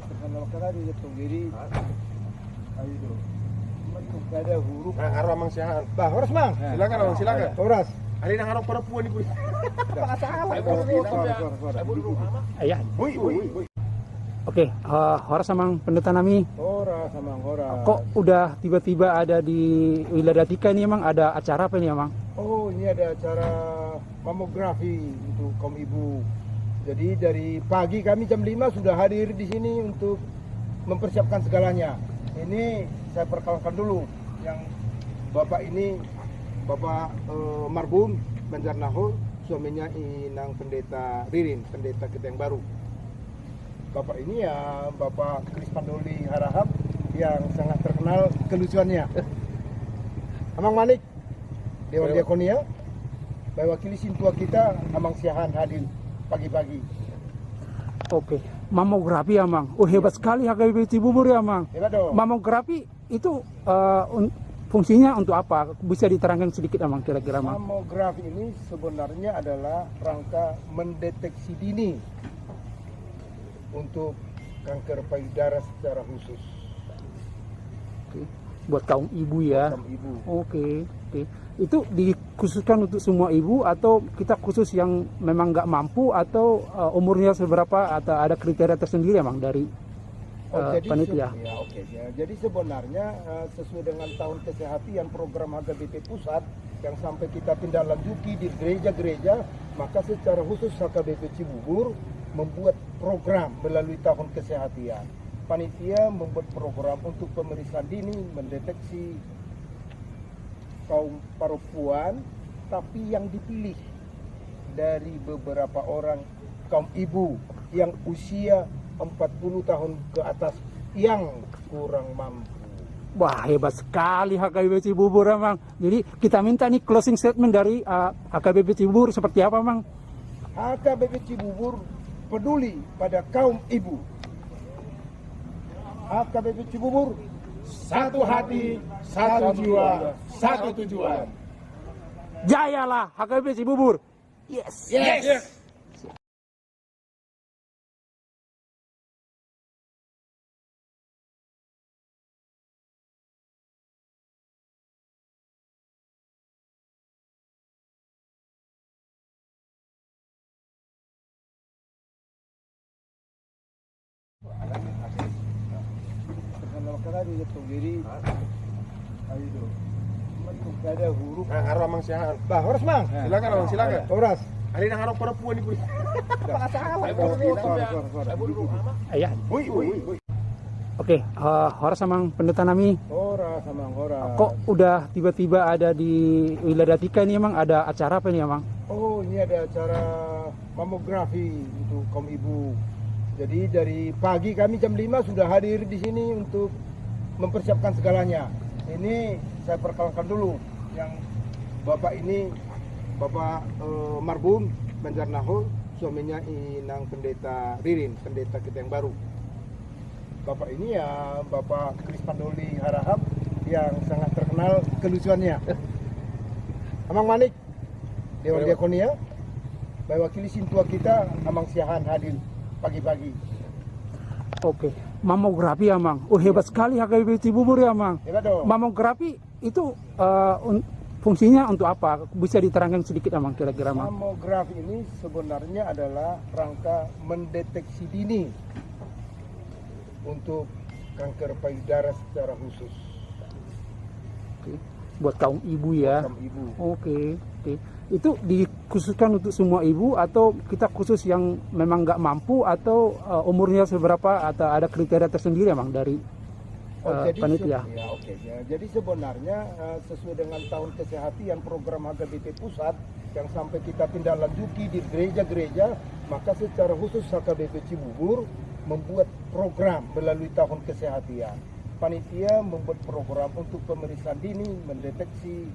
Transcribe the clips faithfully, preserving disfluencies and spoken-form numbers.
Perkenalkan aja ya, Tong Giri. Ayo dulu. Cuma itu gak ada huruf. Nah, haro Amang siahaan. Bah, horas, Mang. Silakan, Amang, silakan. Horas. Ada yang haro perempuan ibu. Apa salah? Ayo, ayo, ayo. Iya. Woi, woi, woi. Oke, eh, horas Amang Pendeta nami. Horas, Amang, horas. Kok udah tiba-tiba ada di Wiladatika ini, Amang? Ada acara apa ini, Amang? Oh, ini ada acara mamografi untuk kaum ibu. Jadi dari pagi kami jam lima sudah hadir di sini untuk mempersiapkan segalanya. Ini saya perkenalkan dulu yang bapak ini, Bapak, eh, Marbun Banjarnahor, suaminya Inang Pendeta Ririn, pendeta kita yang baru. Bapak ini ya Bapak Krispandoli Harahap yang sangat terkenal kelucuannya. Amang Manik, Dewan Diakonia, mewakili sintua kita, Amang siahaan hadir pagi-pagi. Oke, mamografi, Amang. Oh, hebat sekali H K B P Cibubur ya, Amang. Hebat dong. Mamografi itu, eh, un-, fungsinya untuk apa? Bisa diterangkan sedikit, Amang, kira-kira, Amang? Mamografi ini sebenarnya adalah rangka mendeteksi dini untuk kanker payudara secara khusus. Oke. Buat kaum ibu ya? Buat kaum ibu. Oke, oke. Itu dikhususkan untuk semua ibu atau kita khusus yang memang nggak mampu atau, eh, umurnya seberapa atau ada kriteria tersendiri, Amang, dari, eh, panitia? Oh, jadi se-, ya, oke, ya. Jadi sebenarnya, eh, sesuai dengan tahun kesehatan program H K B P pusat yang sampai kita tindak lanjuti di gereja-gereja, maka secara khusus H K B P Cibubur membuat program melalui tahun kesehatan. Panitia membuat program untuk pemeriksaan dini, mendeteksi kaum perempuan, tapi yang dipilih dari beberapa orang kaum ibu yang usia empat puluh tahun ke atas yang kurang mampu. Wah, hebat sekali H K B P Cibubur, Amang. Jadi, kita minta nih closing statement dari, eh, H K B P Cibubur seperti apa, Amang? H K B P Cibubur peduli pada kaum ibu. H K B P Cibubur, satu hati, satu jiwa, satu tujuan. Jayalah H K B P Cibubur. Yes. Yes. Perkenalkan aja ya, Tong Giri. Ayo dulu. Cuma itu gak ada huruf. Nah, haro Amang siahaan. Bah, horas, Mang. Silakan, Amang, silakan. Horas. Ada yang haro perempuan ibu. Apa salah? Iya. Woi, woi, woi. Oke, eh, horas Amang Pendeta nami. Horas, Amang, horas. Kok udah tiba-tiba ada di Wiladatika ini, Amang? Ada acara apa ini, Amang? Oh, ini ada acara mamografi untuk kaum ibu. Jadi dari pagi kami jam lima sudah hadir di sini untuk mempersiapkan segalanya. Ini saya perkenalkan dulu yang bapak ini, Bapak, eh, Marbun Banjarnahor, suaminya Inang Pendeta Ririn, pendeta kita yang baru. Bapak ini ya Bapak Krispandoli Harahap yang sangat terkenal kelucuannya. Amang Manik, Dewan Diakonia, mewakili sintua kita, Amang siahaan hadir pagi-pagi. Oke, mamografi, Amang. Oh, hebat sekali H K B P Cibubur ya, Amang. Hebat dong. Mamografi itu, eh, un-, fungsinya untuk apa? Bisa diterangkan sedikit, Amang, kira-kira, Amang? Mamografi ini sebenarnya adalah rangka mendeteksi dini untuk kanker payudara secara khusus. Oke. Buat kaum ibu ya? Buat kaum ibu. Oke, oke. Itu dikhususkan untuk semua ibu atau kita khusus yang memang nggak mampu atau, eh, umurnya seberapa atau ada kriteria tersendiri, Amang, dari, eh, panitia? Oh, jadi se-, ya, oke, ya. Jadi sebenarnya, eh, sesuai dengan tahun kesehatan program H K B P pusat yang sampai kita tindak lanjuti di gereja-gereja, maka secara khusus H K B P Cibubur membuat program melalui tahun kesehatan. Panitia membuat program untuk pemeriksaan dini, mendeteksi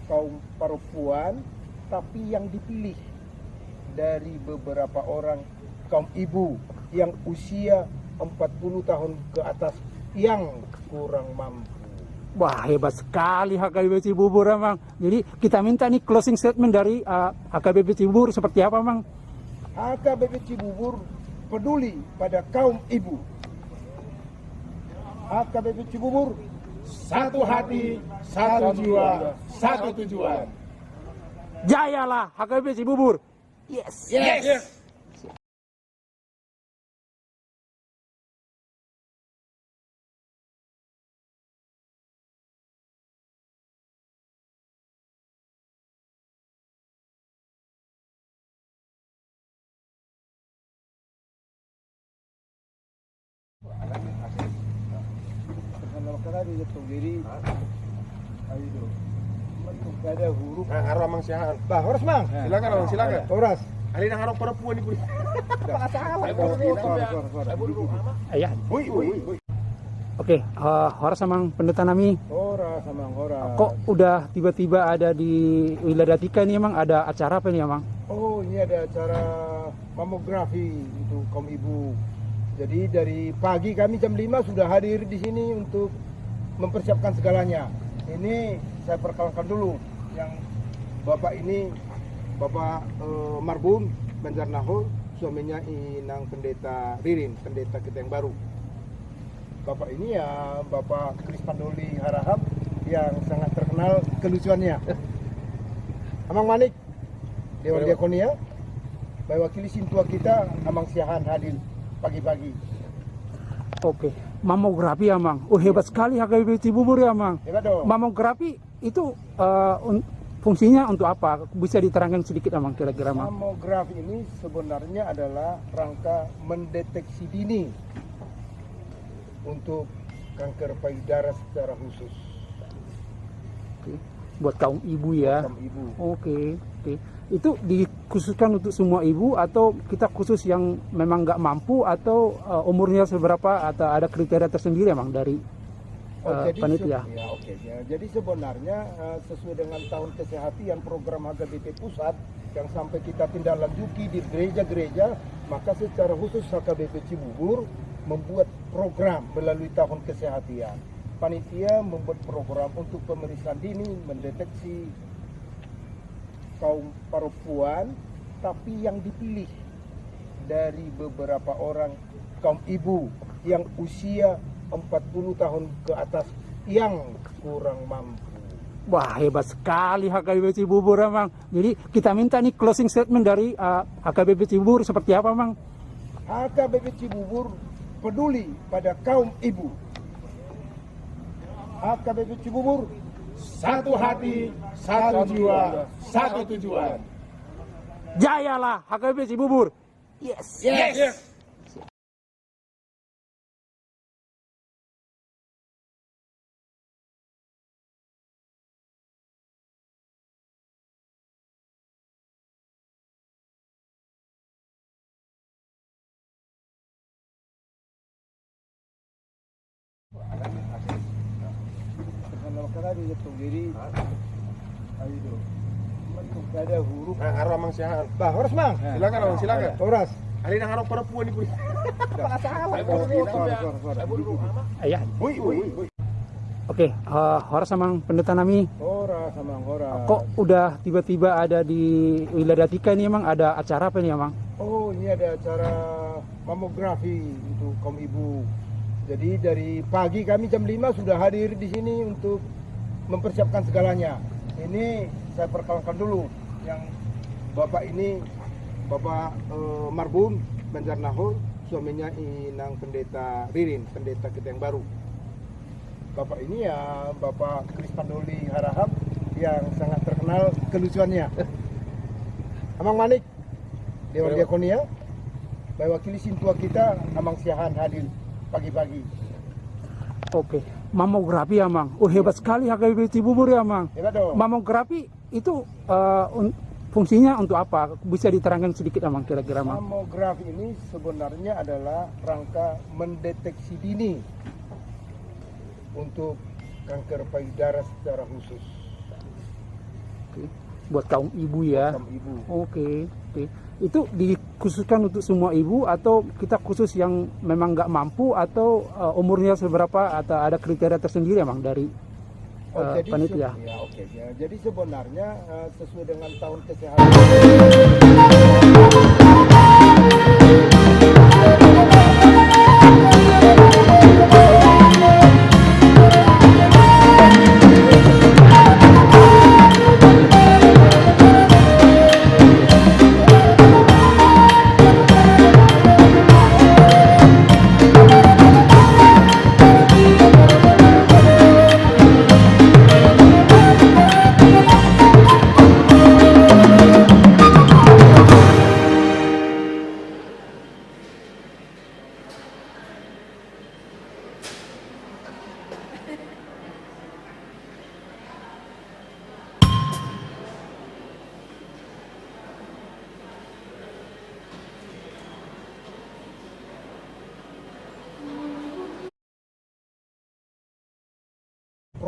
kaum perempuan, tapi yang dipilih dari beberapa orang kaum ibu yang usia empat puluh tahun ke atas yang kurang mampu. Wah, hebat sekali H K B P Cibubur, Amang. Jadi, kita minta nih closing statement dari, eh, H K B P Cibubur seperti apa, Amang? H K B P Cibubur peduli pada kaum ibu. H K B P Cibubur, satu hati, satu jiwa, satu tujuan. Jayalah H K B P Cibubur. Yes. Yes. Nah, haro amang siahaan. Bah, horas, Mang. Silakan, amang, silakan. Horas. Alai na haro perempuan di kulit. Ayah. Hui, hui, hui. Oke, eh, horas, Amang Pendeta nami. Horas, Amang, horas. Kok udah tiba-tiba ada di Wiladatika ini, Amang? Ada acara apa ini, Amang? Oh, ini ada acara mamografi untuk kaum ibu. Jadi, dari pagi kami jam lima sudah hadir di sini untuk mempersiapkan segalanya. Ini saya perkenalkan dulu yang bapak ini, Bapak, eh, Marbun Banjarnahor, suaminya Inang Pendeta Ririn, pendeta kita yang baru. Bapak ini ya, Bapak Krispandoli Harahap yang sangat terkenal kelucuannya. Amang Manik, Dewan Diakonia, mewakili sintua kita, Amang Siahaan hadir pagi-pagi. Oke, mamografi, Amang. Oh, hebat sekali H K B P Cibubur ya, Amang. Hebat dong. Mamografi itu, eh, un-, fungsinya untuk apa? Bisa diterangkan sedikit, Amang, kira-kira, Amang? Mamografi ini sebenarnya adalah rangka mendeteksi dini untuk kanker payudara secara khusus. Oke. Buat kaum ibu ya? Buat kaum ibu. Oke, oke. Itu dikhususkan untuk semua ibu atau kita khusus yang memang nggak mampu atau, eh, umurnya seberapa atau ada kriteria tersendiri, Amang, dari, oh, eh, jadi panitia? Se-, ya, oke, ya. Jadi sebenarnya, eh, sesuai dengan tahun kesehatan program H K B P pusat yang sampai kita tindak lanjuti di gereja-gereja, maka secara khusus H K B P Cibubur membuat program melalui tahun kesehatan. Panitia membuat program untuk pemeriksaan dini, mendeteksi kaum perempuan, tapi yang dipilih dari beberapa orang kaum ibu yang usia empat puluh tahun ke atas yang kurang mampu. Wah, hebat sekali H K B P Cibubur, Amang. Jadi, kita minta nih closing statement dari, eh, H K B P Cibubur seperti apa, Amang? H K B P Cibubur peduli pada kaum ibu. H K B P Cibubur, satu hati, satu jiwa, satu tujuan. Jayalah H K B P Cibubur. Yes. Yes. Nah, haro amang siahaan. Bah, horas, Mang. Silakan, Amang, silakan. Horas. Alai na haro perempuan di kulit. Ayah. Hui, hui, hui. Oke, eh, horas Amang Pendeta nami. Horas, Amang, horas. Kok udah tiba-tiba ada di Wiladatika ini, Amang? Ada acara apa ini, Amang? Oh, ini ada acara mamografi untuk kaum ibu. Jadi, dari pagi kami jam lima sudah hadir di sini untuk mempersiapkan segalanya. Ini saya perkenalkan dulu yang bapak ini, Bapak, eh, Marbun Banjarnahor, suaminya Inang Pendeta Ririn, pendeta kita yang baru. Bapak ini ya, Bapak Krispandoli Harahap yang sangat terkenal kelucuannya. Amang Manik, Dewan Diakonia, mewakili sintua kita, Amang Siahaan hadir pagi-pagi. Oke, mamografi, Amang. Oh, hebat sekali H K B P Cibubur ya, Amang. Hebat dong. Mamografi itu, eh, un-, fungsinya untuk apa? Bisa diterangkan sedikit, Amang, kira-kira, Amang? Mamografi ini sebenarnya adalah rangka mendeteksi dini untuk kanker payudara secara khusus. Oke. Buat kaum ibu ya? Buat kaum ibu. Oke, oke. Itu dikhususkan untuk semua ibu atau kita khusus yang memang nggak mampu atau, eh, umurnya seberapa atau ada kriteria tersendiri, Amang, dari, oh, eh, jadi panitia? Se-, ya, oke, ya. Jadi sebenarnya, eh, sesuai dengan tahun kesehatan.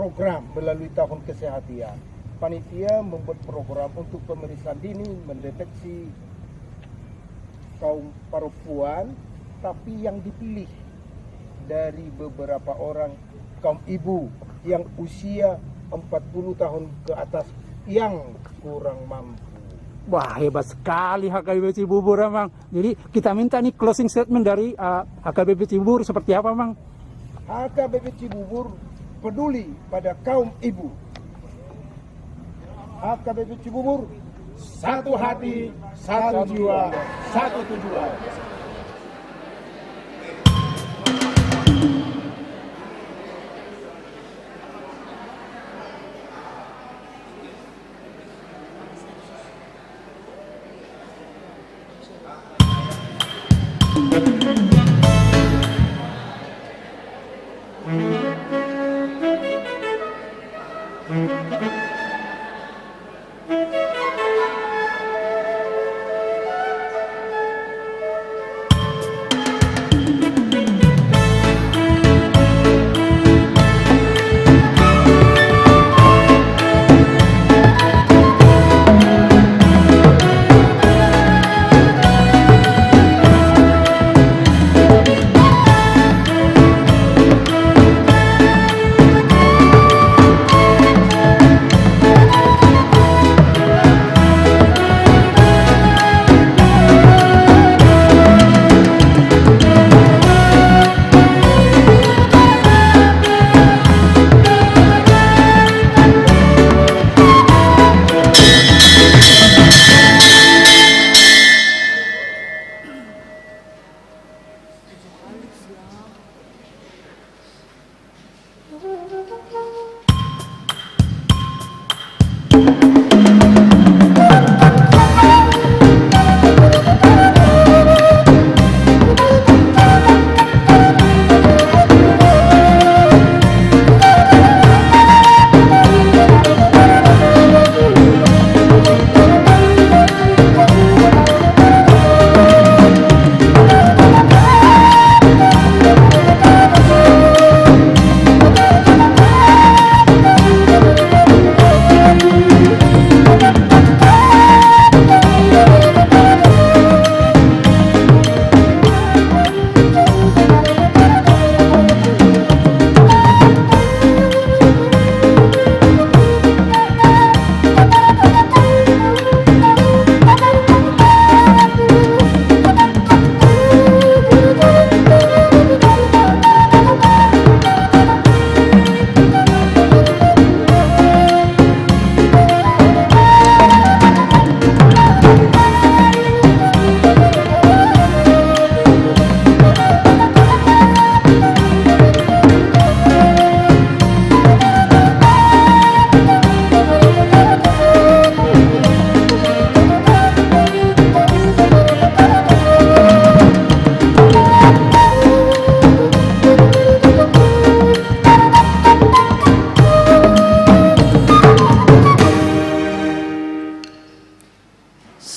Program melalui tahun kesehatan. Panitia membuat program untuk pemeriksaan dini, mendeteksi kaum perempuan, tapi yang dipilih dari beberapa orang kaum ibu yang usia empat puluh tahun ke atas yang kurang mampu. Wah, hebat sekali H K B P Cibubur, Amang. Jadi, kita minta nih closing statement dari, eh, H K B P Cibubur seperti apa, Amang? H K B P Cibubur peduli pada kaum ibu. H K B P Cibubur, satu hati, satu jiwa, satu tujuan.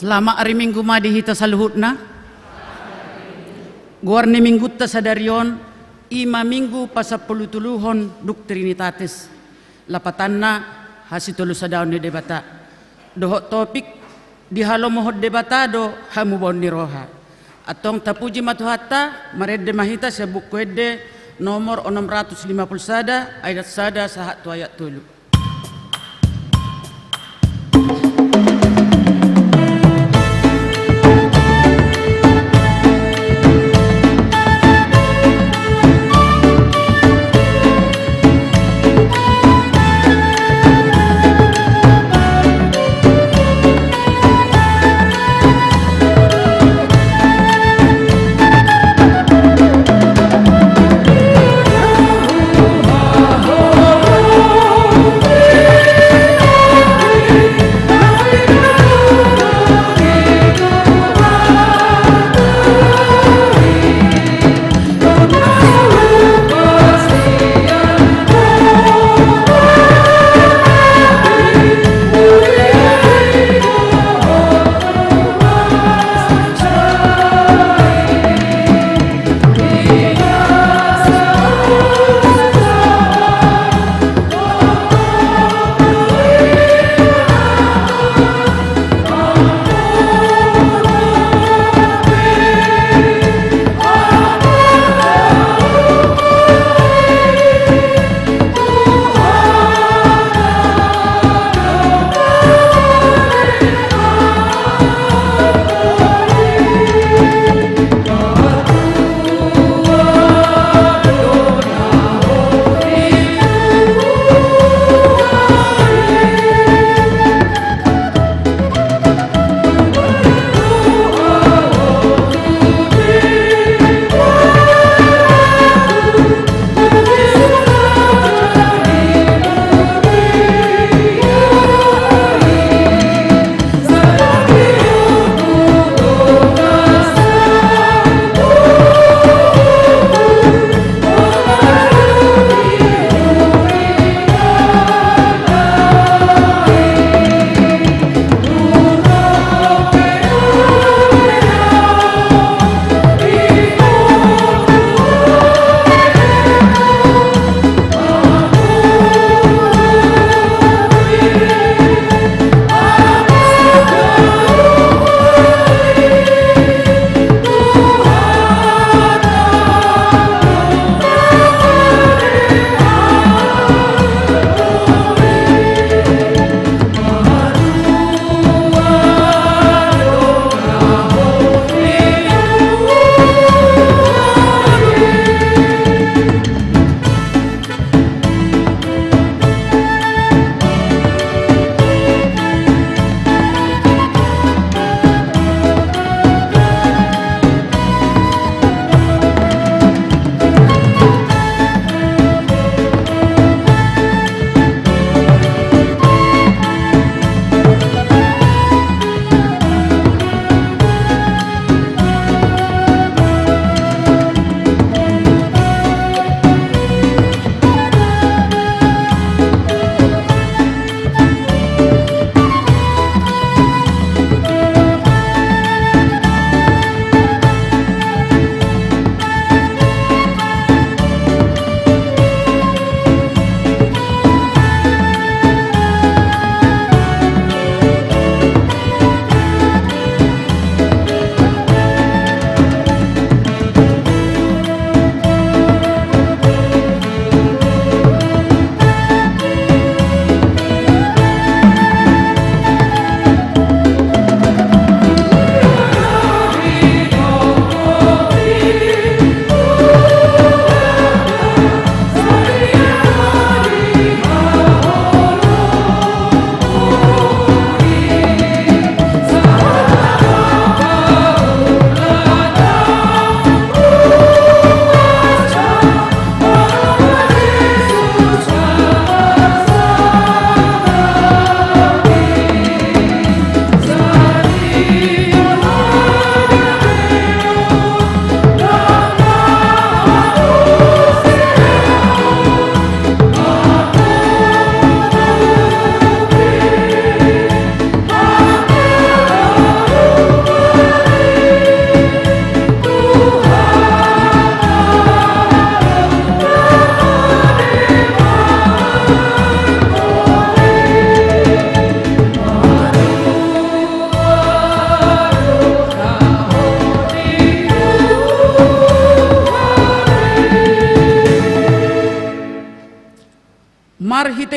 Selamat ari Minggu ma di hita saluhutna. Goar ni Minggunta sadari on, i ma Minggu pasampulutoluhon dung Trinitatis. Lapatanna, hasitolusadaon ni Debata. Dohot topik, dihalomohon Debata do hamubaon ni roha. Antong tapuji ma Tuhanta, marende ma hita sian Buku Ende nomor onom ratus lima puluh sada, ayat sada sahat tu ayat tolu.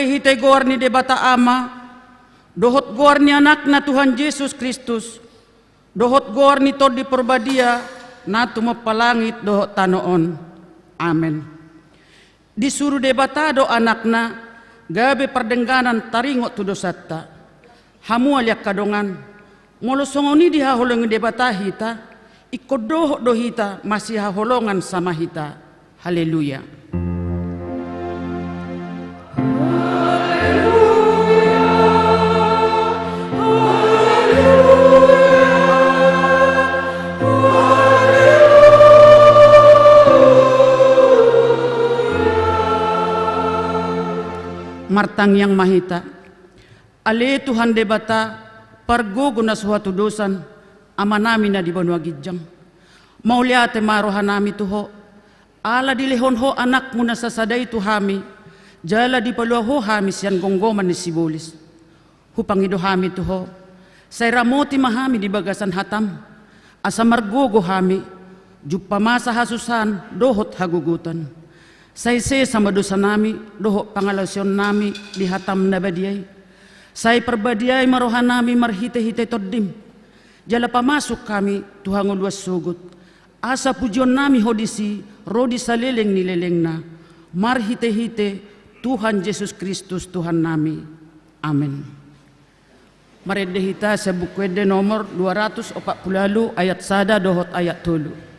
Marhitehite goar ni Debata Ama, dohot goar ni Anakna Tuhan Jesus Kristus, dohot goar ni Tondi Porbadia, na tumompa langit dohot tano on. Amen. Disuru Debata do Anakna, gabe pardengganan taringot tu dosanta. Hamu ale angka dongan, molo songon i dihaholongi Debata hita, ingkon dohot do hita masihaholongan sama hita. Haleluya. Martangiang ma hita. Ale Tuhan Debata, pargogo na so hatudosan, Amanami na di banua ginjang. Mauliate ma rohanami tu Ho, ala dilehon Ho Anakmu na sasada i tu hami, jala dipalua Ho hami sian gomgoman ni sibolis. Hupangido hami tu Ho, sai ramoti ma hami di bagasan hataM, asa margogo hami, jumpa masa hasusaan dohot hagogotan. Sai sesa ma dosanami dohot pangalaosionnami di hataM na badia i. Sai parbadiai ma rohanami marhitehite TondiM. Jala pamasuk hami tu hangoluan sogot, asa pujionnami Ho disi ro di saleleng ni lelengna, marhitehite Tuhan Jesus Kristus Tuhannami. Amen. Marende hita sian Buku Ende nomor dua ratus opat pulu ualu, ayat sada dohot ayat tolu.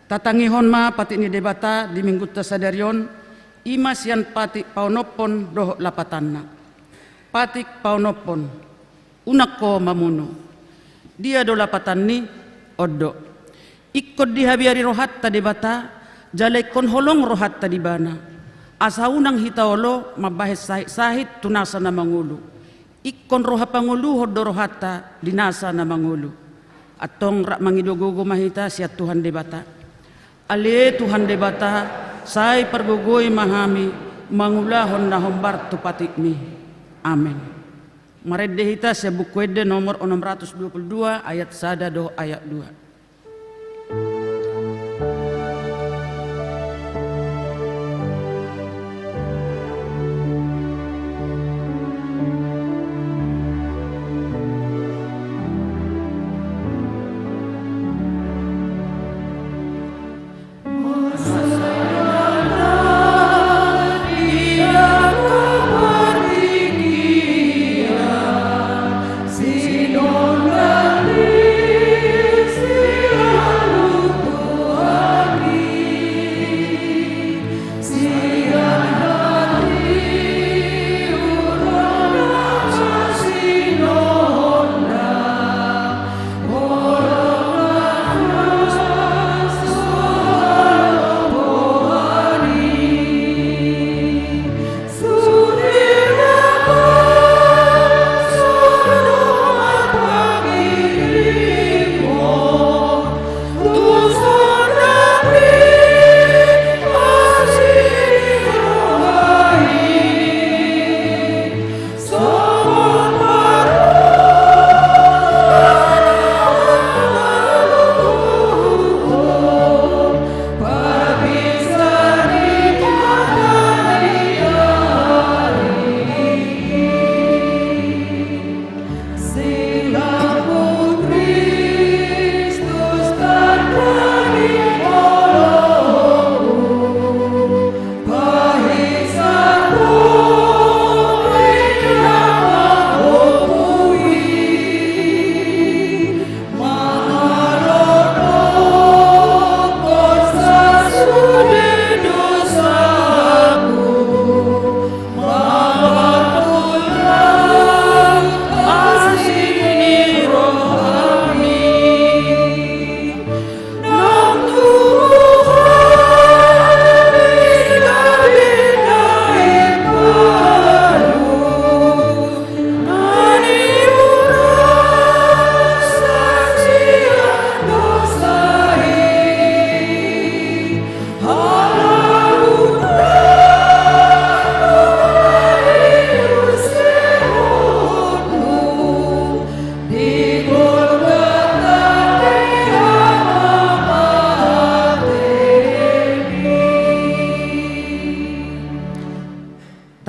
Tatangihon ma patik ni Debata di Minggunta sadari on, i ma sian patik paonomhon dohot lapatanna. Patik paonomhon. Unang ho mamunu. Dia do lapatan ni? On do. Ingkon dihabiari rohanta Debata, jala ingkon holong rohanta di Ibana. Asa unang hita olo mambahen sahit-sahit tu nasa na mangolu. Ingkon roha pangoluhon do rohanta di nasa na mangolu. Antong rap mangido gogo ma hita sian Tuhan Debata. Ale Tuhan Debata, sai pargogoi ma hami mangulahon na hombar tu patikMi. Amen. Marende hita sian Buku Ende nomor onom ratus dua pulu dua, ayat sada dohot ayat dua.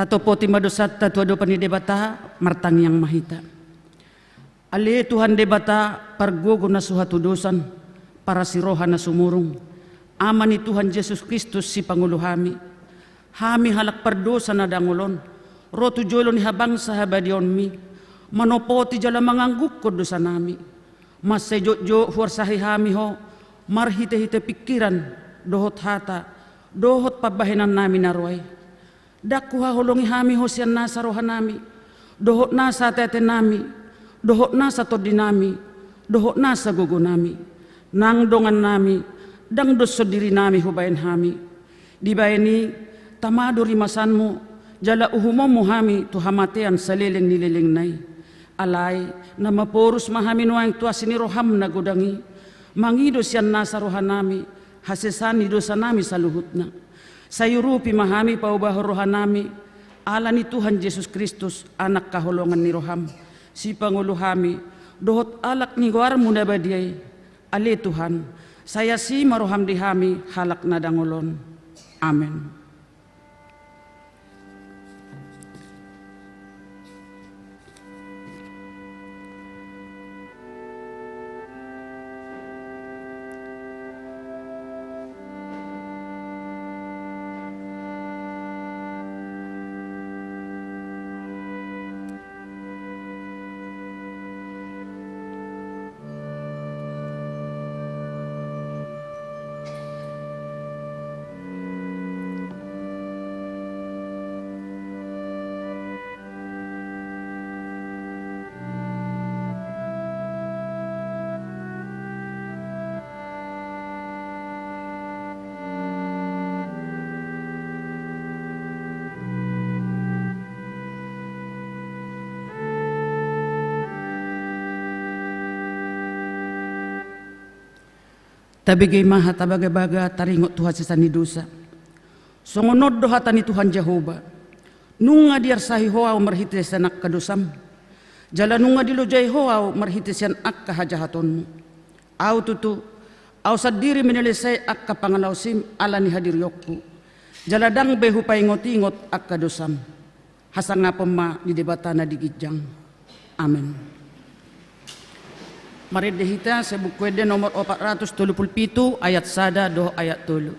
Topoti ma dosanta tu adopan ni Debata, martangiang ma hita. Ale Tuhan Debata, pargogo na so hatudosan, parasi roha na sumurung, Ama ni Tuhan Jesus Kristus, sipangolu hami. Hami halak pardosa na dangol on, ro tu jolo ni habangsa habadiaonmi, manopoti jala manganggungkon dosanami. Mansai jotjot huarsahi hami Ho, marhitehite pingkiran, dohot hata, dohot pambahenannami na ro ai. Ndang huhaholongi hami Ho sian nasa rohanami, dohot nasa ateatenami, dohot nasa tondinami, dohot nasa gogonami, nang dongannami, ndang dos sondirinami hubahen hami. Dibahen i, tama do rimasanmu, jala uhumonmu hami tu hamatean saleleng ni lelengna i. Alai, na maporus ma hami nuaeng tu asi ni roham na godang i, mangido sian nasa rohanami, hasesaan ni dosanami saluhutna. Sai urupi ma hami paubahon rohanami, ala ni Tuhan Jesus Kristus, Anak haholongan ni roham, sipangolu hami, dohot alap ni goarmu na badia i. Ale Tuhan, sai asi ma roham di hami halak na dangol on. Amen. Tabege ma hata bagabaga taringot tu hasesaan ni dosa. Songon on do hata ni Tuhan Jahowa: Nunga diarsahi Ho ahu marhite sian angka dosam, jala nunga dilojai Ho ahu marhite sian angka hajahatonmu. Ahu tutu, Ahu sandiri manyelesei angka pangalaosim ala ni hadirionku, jala ndang be hupaingotingot angka dosam. Hasangapon ma di Debata na di ginjang. Amen. Marende hita sian Buku Ende nomor opat ratus tolu pulu pitu, ayat sada dohot ayat tolu.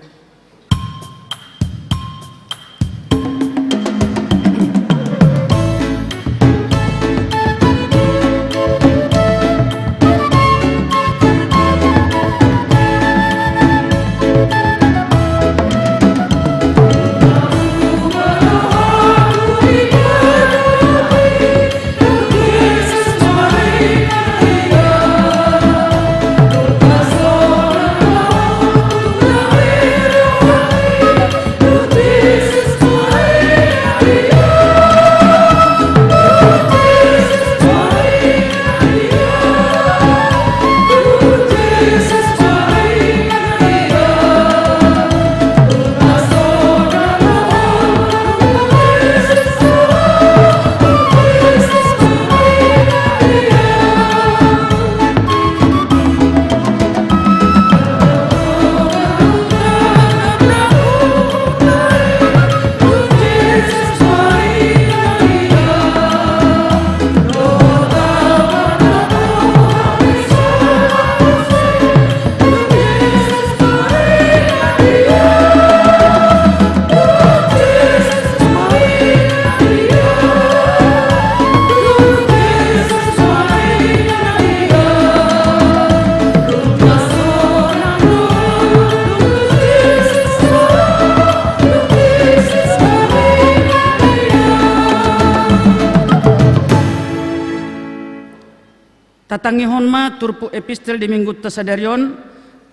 Tatangihon ma turpuk epistel di Minggunta sadari on,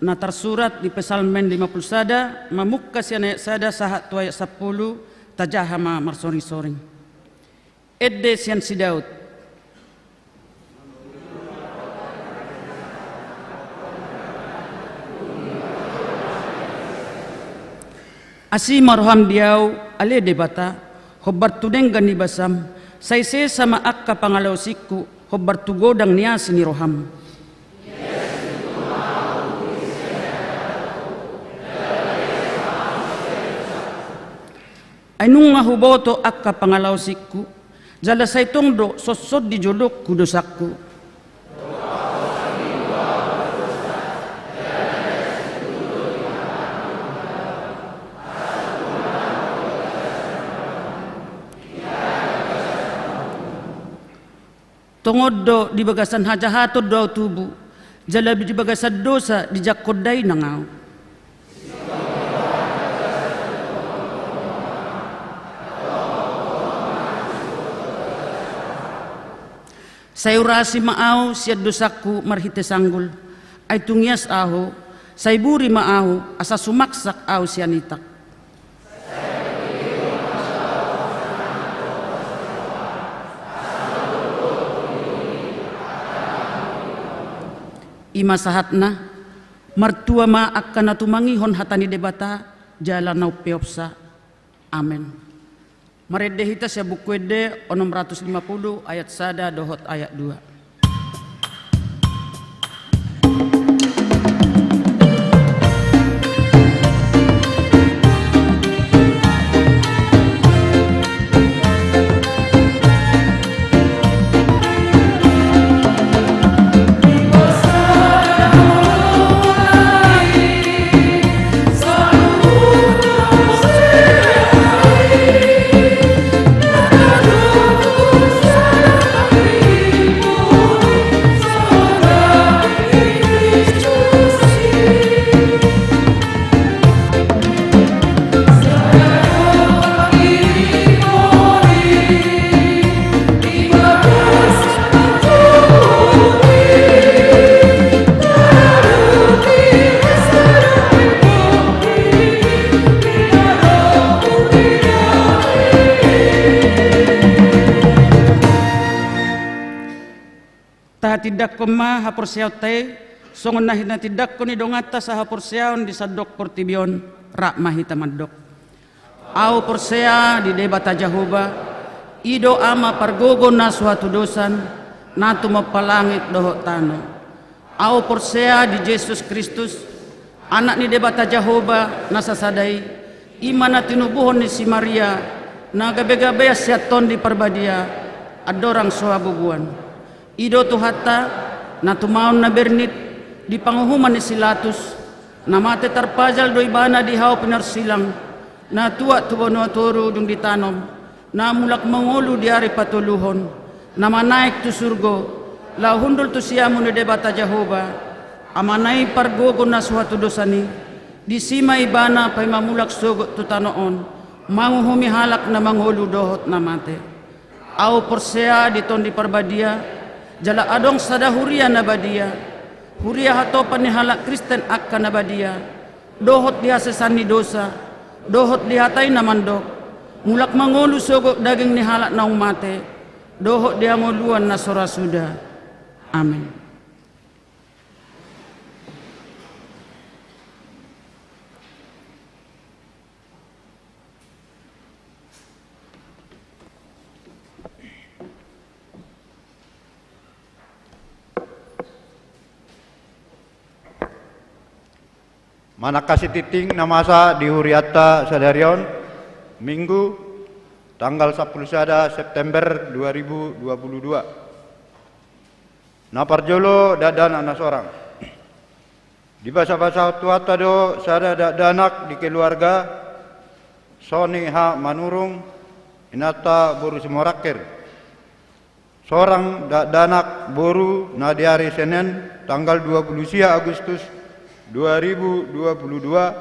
na tarsurat di Psalmen lima pulu sada, mamungka sian ayat sada sahat tu ayat sampulu, tajaha ma marsoringsoring. Ende sian si Daud. Asi ma roham di ahu, ale Debata, hombar tu denggan ni basam, sai sesa ma angka pangalaosingku, hombar tu godang ni asi ni roham. Ai nunga huboto angka pangalaosingku, jala sai tong do songon dijolongku dosangku. Tongon do di bagasan hajahaton do ahu tubu, jala di bagasan dosa dijangkon dainang ahu. Sai urasi ma ahu sian dosangku marhite sanggul, ai tung ias ahu, sai buri ma ahu, asa sumaksak ahu sian itang. I ma sahatna, martua ma angka na tumangihon hata ni Debata, jala na umpeopsa. Amen. Marende hita sian Buku Ende onom ratus lima puluh ayat sada dohot ayat dua. Tahatindangkon ma haporseaonta i, songon na hinatindangkon ni donganta sahaporseaon di sandok portibi on, rap ma hita mandok. Ahu porsea di Debata Jahowa, i do Ama pargogo na so hatudosan, na tumompa langit dohot tano. Ahu porsea di Jesus Kristus, Anak ni Debata Jahowa na sasada i, i ma na tinubuhon ni si Maria, na gabe-gabean sian Tondi Parbadia, andorang so habubuan. I do Tuhanta, na tumaon na bernit, di panguhuman ni si Latus, na mate tarpajal do Ibana di hau pinarsilang, na tuat tu banua toru dung ditanom, na mulak mangolu di ari patoluhon, na manaek tu surgo, laho hundul tu siamun ni Debata Jahowa, Amana i pargogo na so hatudosan i, disi ma Ibana paima mulak sogot tu tano on, manguhumi halak na mangolu dohot na mate. Ahu porsea di Tondi Parbadia, jala adong sada huria na badia, huria hatopan ni halak Kristen angka na badia, dohot di hasesaan ni dosa, dohot di hata i na mandok, mulak mangolu sogot daging ni halak naung mate, dohot di hangoluan na so ra suda. Amen. Manang hasintingting na masa di hurianta sadari on, Minggu, tanggal sampulu sada September dua ribu dua puluh dua. Na parjolo, dakdanak na sorang. Dibasabasahon Tuhanta do sada dakdanak di keluarga Soni H. Manurung, inanta boru Simorangkir. Sorang dakdanak boru na di ari Senen, tanggal dua puluh sia Agustus dua ribu dua puluh dua,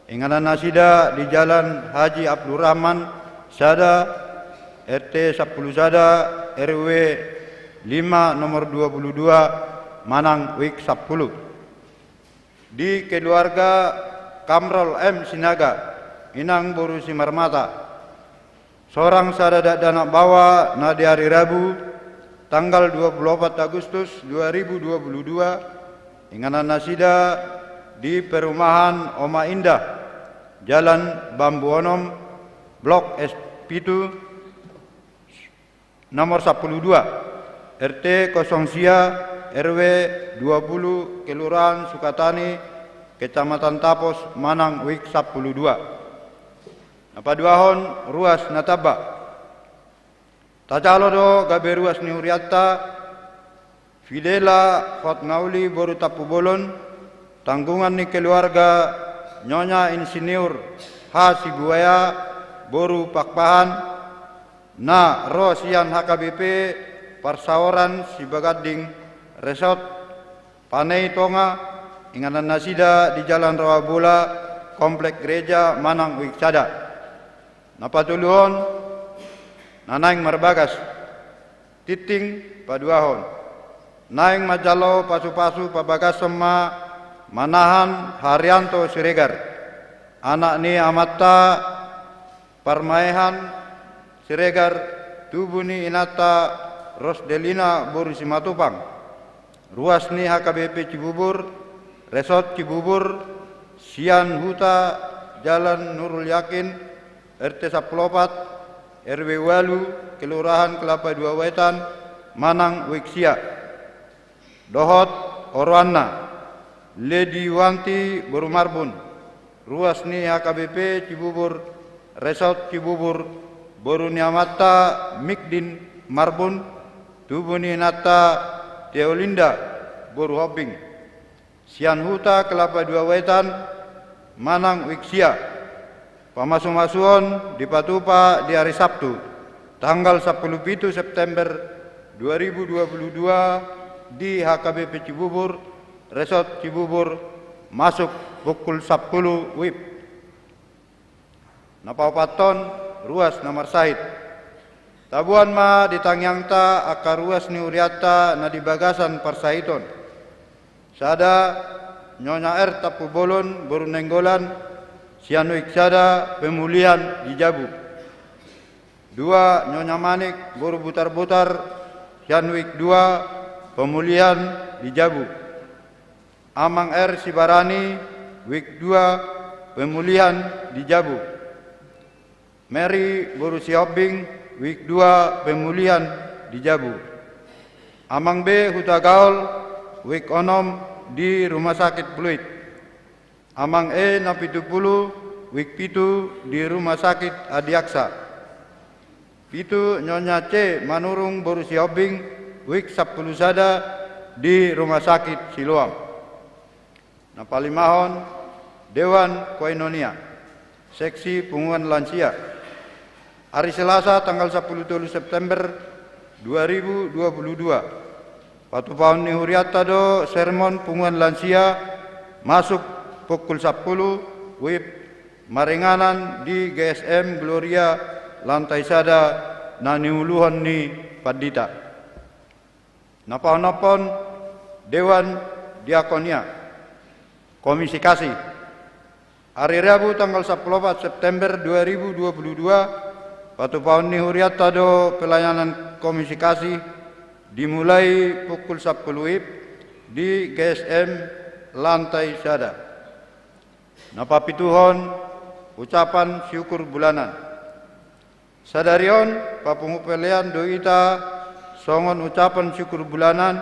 inganan nasida di Jalan Haji Abdul Rahman sada, R T sampulu sada, R W lima, nomor dua puluh dua, manang wik sampulu. Di keluarga Kamrol M. Sinaga, inang boru Simarmata. Sorang sada dakdanak baoa na di ari Rabu, tanggal dua puluh opat Agustus dua ribu dua puluh dua, inganan nasida di perumahan Oma Indah, Jalan Bambu Onom, Blok S pitu, nomor sampulu dua, R T kosong sia, R W dua puluh, Kelurahan Sukatani, Kecamatan Tapos, manang wik sampulu dua. Na paduahon, ruas na tamba. Tajalo do gabe ruas ni hurianta, Fidela Hotmauli boru Tampubolon, tanggungan ni keluarga Nyonya Insinyur H. Sibuaya boru Pakpahan, na ro sian H K B P Parsaoran Sibaganding, Resort Panei Tonga, inganan nasida di Jalan Rawa Bola, Komplek Gereja Manang Uik Sada. Na patoluhon, na naeng marbagas. Tingting paduahon. Naeng manjalo pasupasu pabagason ma manahan Haryanto Siregar, anak ni amanta Parmaehan Siregar, tubu ni inanta Rosdelina boru Simatupang, ruas ni H K B P Cibubur, Resort Cibubur, sian huta Jalan Nurul Yakin, R T sampulu opat, R W ualu, Kelurahan Kelapa Dua Wetan, Manang Uik Sia. Dohot oroanna, Lady Wanti boru Marbun, ruas ni H K B P Cibubur, Resort Cibubur, boru ni amanta Mikdin Marbun, tubu ni inanta Teolinda boru Hombing, sian huta Kelapa Dua Wetan, Manang Uik Sia. Pamasumasuon dipatupa di ari Sabtu, tanggal sampulu pitu September dua ribu dua puluh dua, di H K B P Cibubur, Resort Cibubur, masuk pukul sampulu WIB. Na paopathon, ruas na marsahit. Taboan ma di tangiangta angka ruas ni hurianta na di bagasan parsahiton. Sada, Nyonya R. Tampubolon boru Nainggolan, sian Uik Sada, pemulihan di jabu. Dua, Nyonya Manik boru Butarbutar, sian Uik Dua, pemulihan di jabu. Amang R. Sibarani, Uik Dua, pemulihan di jabu. Mary boru Sihombing, Uik Dua, pemulihan di jabu. Amang B. Hutagaol, Uik Onom, di Rumah Sakit Pluit. Amang E. Napitupulu, Uik Pitu, di Rumah Sakit Adiaksa. Pitu, Nyonya C. Manurung boru Sihombing, Uik Sampulu Sada, di Rumah Sakit Siloam. Na palimahon, Dewan Koinonia, Seksi Punguan Lansia. Ari Selasa tanggal sampulu tolu September dua ribu dua puluh dua. Patupaon ni hurianta do sermon punguan lansia, masuk pukul sampulu WIB, maringanan di G S M Gloria, lantai sada, na niuluhon ni pandita. Na paonomhon, Dewan Diakonia. Komisi Kasih. Ari Rabu tanggal sampulu opat September dua ribu dua puluh dua, patupaon ni hurianta do pelayanan Komisi Kasih, dimulai pukul sampulu WIB di G S M lantai sada. Na papituhon, ucapan syukur bulanan. Sadari on, papungu pelean do hita songon ucapan syukur bulanan,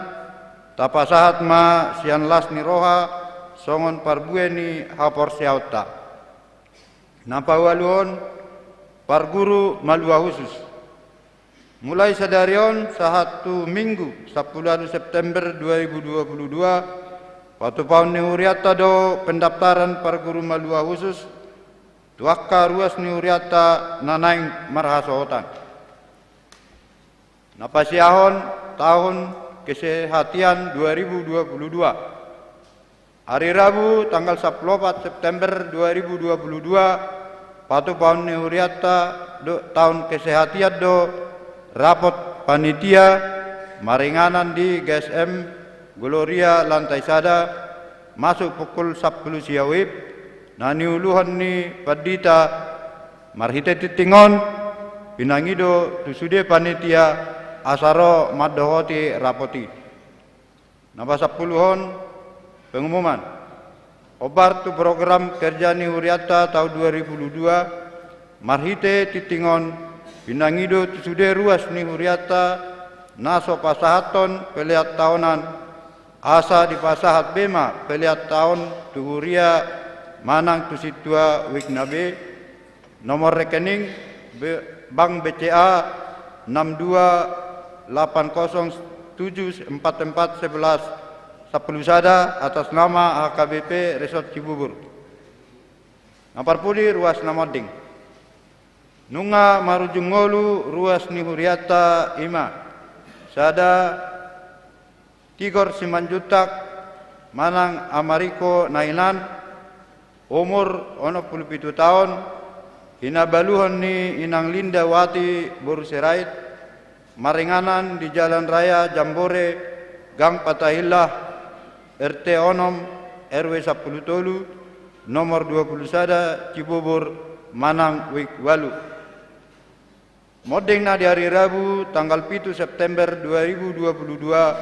tapasahat ma sian las ni roha songon parbue ni haporseaonta. Na paualuhon, parguru malua husus. Mulai sadari on sahat tu Minggu sampulu ualu September dua ribu dua puluh dua, patupaon ni hurianta do pendaftaran parguru malua husus, tu angka ruas ni hurianta na naeng marhasohotan. Na pasiahon tahun kesehatian dua ribu dua puluh dua. Ari Rabu tanggal sampulu opat September dua ribu dua puluh dua, patupaon ni hurianta do, tahun kesehatian do, rapot panitia maringanan di G S M Gloria lantai sada, masuk pukul sampulu sia WIB, na niuluhon ni pandita. Marhite tingting on, pinangido tu sude panitia asa ro mandohoti rapot i. Na pasampuluhon, pengumuman. Hombar tu program kerja ni hurianta tahun dua ribu dua puluh dua, marhite tingting on, pinangido tu sude ruas ni hurianta na so pasahathon pelean taonan, asa dipasahat be ma pelean taon tu huria manang tu sintua uikna be, Nomor rekening B-, Bank B C A enam dua delapan kosong tujuh empat empat sebelas sampulu sada, atas nama H K B P Resort Cibubur. Na parpudi, ruas na monding. Nunga marujung ngolu ruas ni hurianta i ma: sada, Tigor Simanjuntak manang Amariko na hinan, umur onom pulu pitu taon, hinabaluhon ni inang Lindawati boru Sirait, maringanan di Jalan Raya Jambore, Gang Fatahillah, R T onom, R W sampulu tolu, nomor dua pulu sada, Cibubur, manang wijk ualu. Monding na di ari Rabu tanggal pitu September dua ribu dua pulu dua,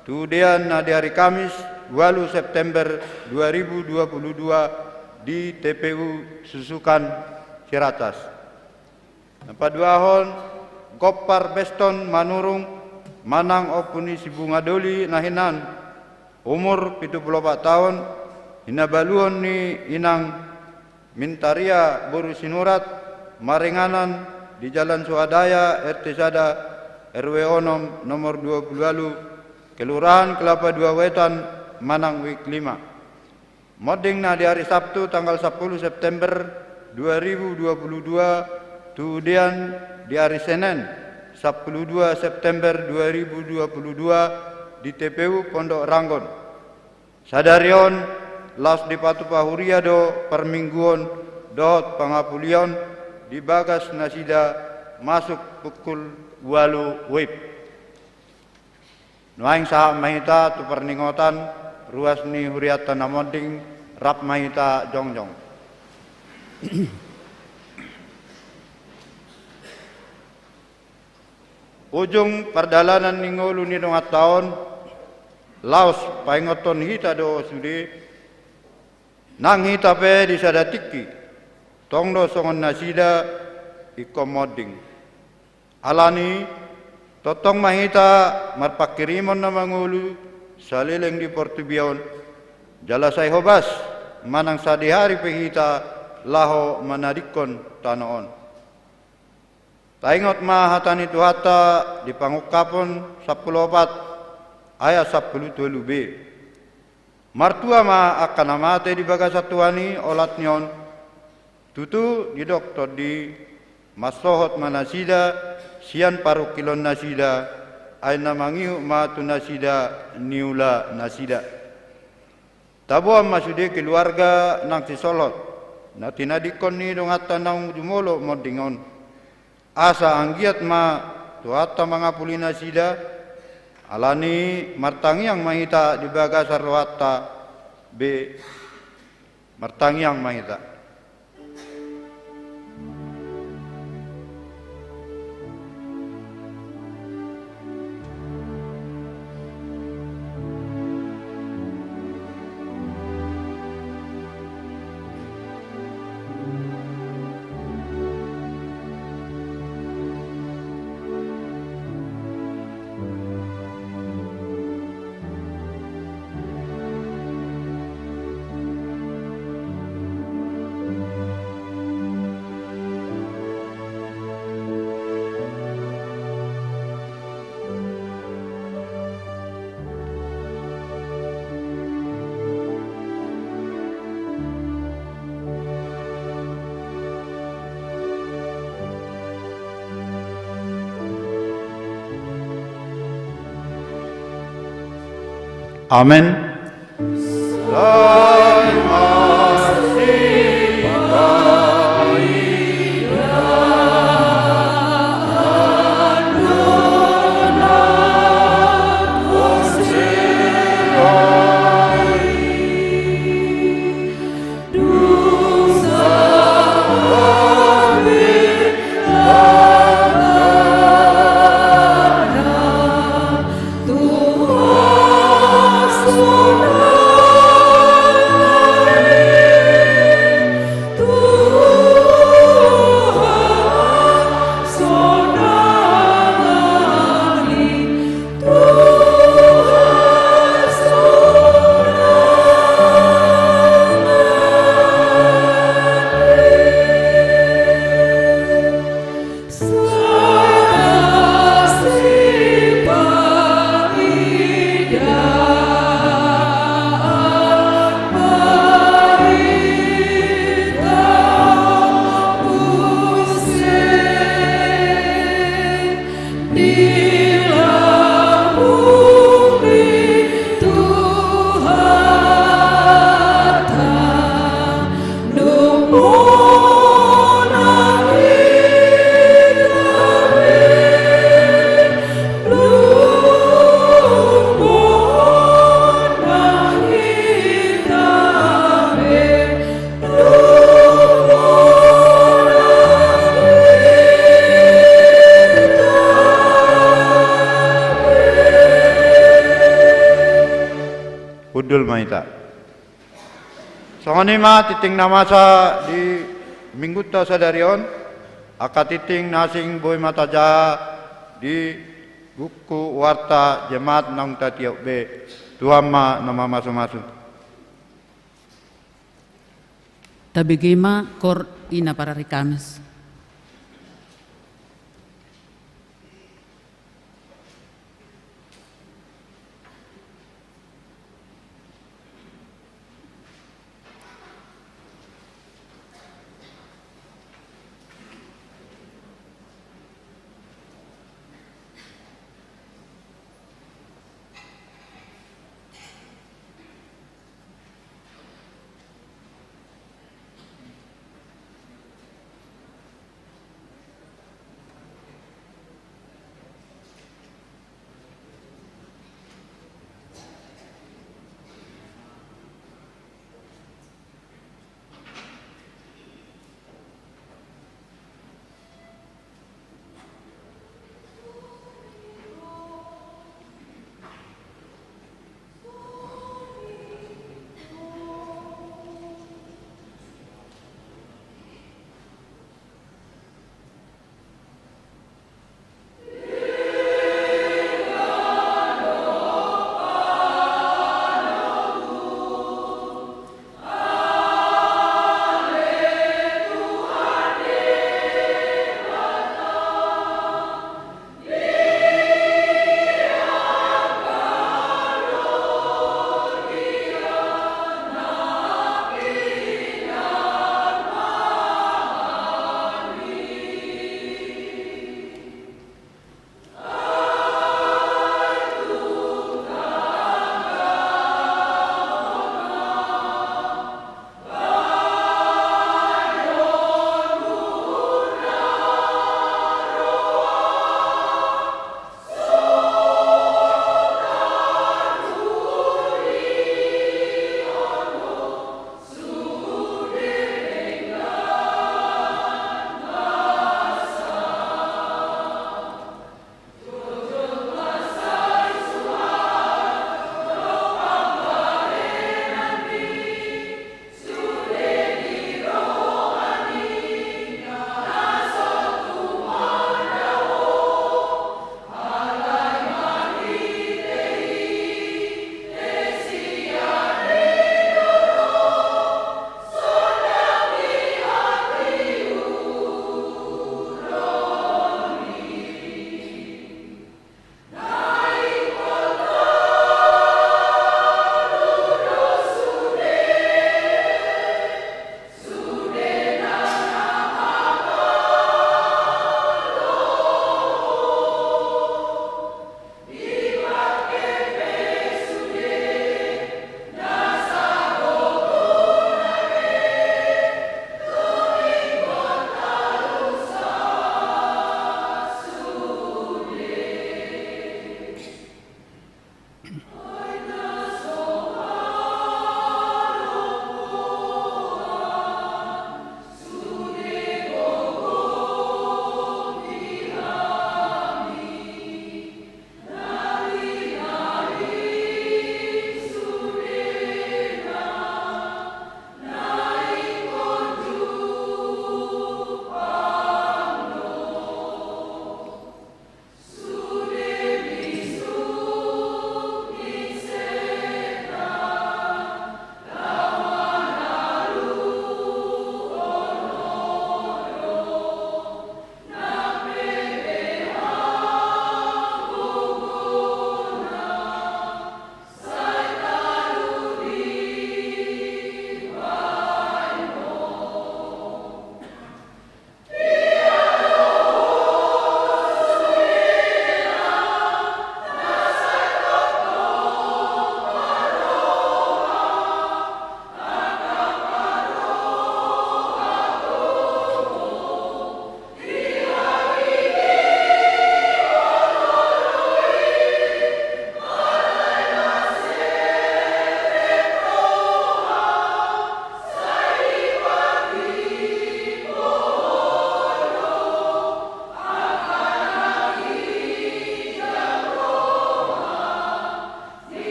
tu udean na di ari Kamis ualu September dua ribu dua pulu dua, di T P U Susukan, Ciracas. Na paduahon, Gompar Beston Manurung manang Ompu ni si Bunga Doli na hinan, umur pitu pulu opat taon, hinabaluhon ni inang Mintaria boru Sinurat, maringanan di Jalan Soadaya, R T sada, R W onom, nomor dua pulu ualu, Kelurahan Kelapa Dua Wetan, manang wijk lima. Monding na di ari Sabtu tanggal sampulu September dua ribu dua pulu dua, tu udean di ari Senen sampulu dua September dua ribu dua pulu dua, di T P U Pondok Ranggon. Sadari on, laos dipatupa huria do parmingguon dohot pangapulion di bagas nasida masuk pukul ualu wib. Nuaeng sahat ma hita tu parningotan ruas ni hurianta na monding, rap ma hita jongjong. Ujung pardalanan ni ngolu ni donganta on, laos paingothon hita do sude, nang hita pe di sada tingki, tong do songon nasida ingkon monding. Alani, tongtong ma hita marpanghirimon na mangolu saleleng di portibi on, jala sai hobas manang sadihari pe hita laho manadingkon tano on. Taingot ma hata ni Tuhanta di Pangungkapon sampulu opat ayat sampulu tolu b. Martua ma angka na mate di bagasan Tuhan i olat ni on. Tutu didok tondi, mansohot ma nasida sian parungkilon nasida, ai na mangihut ma tu nasida niula nasida. Taboan ma sude keluarga nang sisolhot na tinadingkon ni donganta naung jumolo monding on. Asa anggiat ma Tuhanta mangapuli nasida, alani martangiang ma hita di bagasan rohanta be, martangiang ma hita. Amen. Songon i ma tingting na masa di Minggunta sadari on, angka tingting na asing boi ma tajaha di buku warta jemaat naung tatiop be. Tuhan ma na mamasumasu. Tabege ma koor ina parari Kamis.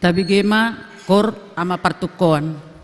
Tabege ma, Koor, Ama Partungkoan.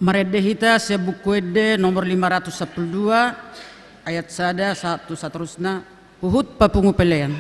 Marende hita sian Buku Ende nomor lima ratus sampulu dua, ayat sada sahat tu saterusna, huhut papungu pelean.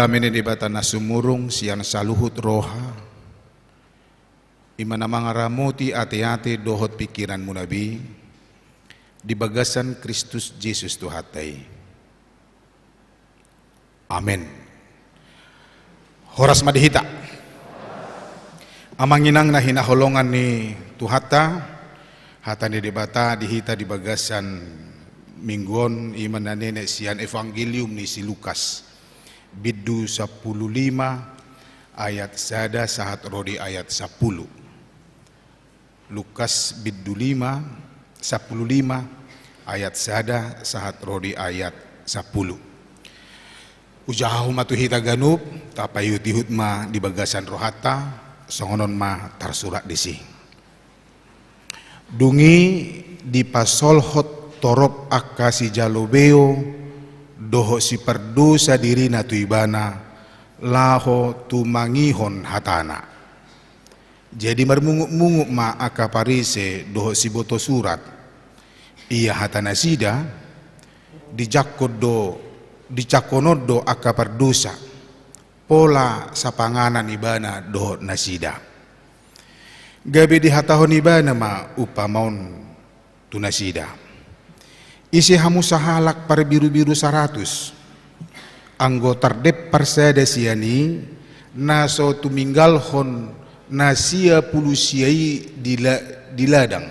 Dame ni Debata na sumurung sian saluhut roha, i ma na mangaramoti ateate dohot pingkiranmuna be, di bagasan Kristus Jesus Tuhanta i. Amen. Horas ma di hita. Amang inang na hinaholongan ni Tuhanta, hata ni Debata di hita di bagasan minggu on, i ma na nenek sian Evangelium ni si Lukas, bindu sampulu lima, ayat sada sahat ro di ayat sampulu. Lukas bindu lima, sampulu lima, ayat sada sahat ro di ayat sampulu. Hujahahon ma tu hita ganup, tapaihutihut ma di bagasan rohanta, songon on ma tarsurat disi. Dung i dipasolhot torop angka sijalo beo dohot sipardosa dirina tu ibana, laho tumangihon hatana. Jadi marmungutmungut ma angka Parise dohot sibotosurat. Ia hatanasida, dijangkon do, dijangkon on do angka pardosa, pola sapanganan ibana dohot nasida. Gabe dihatahon ibana ma umpama on tu nasida. Ise hamu sahalak parbirubiru saratus, anggo tardempar sada sian i, na so tuminggalhon na sia pulu sia i di la-, di ladang,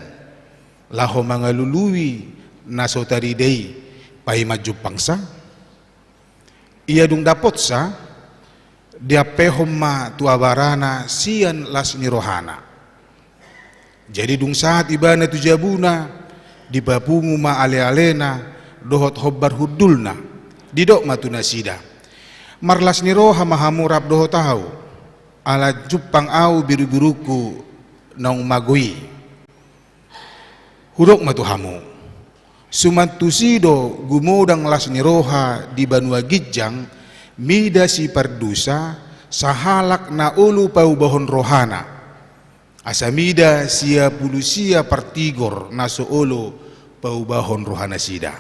laho mangalului na so tarida i paima jumpangsa? Ia dung dapotsa, diampehon ma tu abarana sian las ni rohana. Jadi dung sahat ibana tu jabuna, dipapungu ma alealena dohot hombar hundulna, didok ma tu nasida: Marlas ni roha ma hamu rap dohot ahu, ala jumpang ahu birubirungku naung mago i. Hudok ma tu hamu, suman tusi do gumodang las ni roha di banua ginjang mida sipardosa sahalak na olo paubahon rohana, asa mida sia pulu sia partigor na so olo paubahon rohanasida.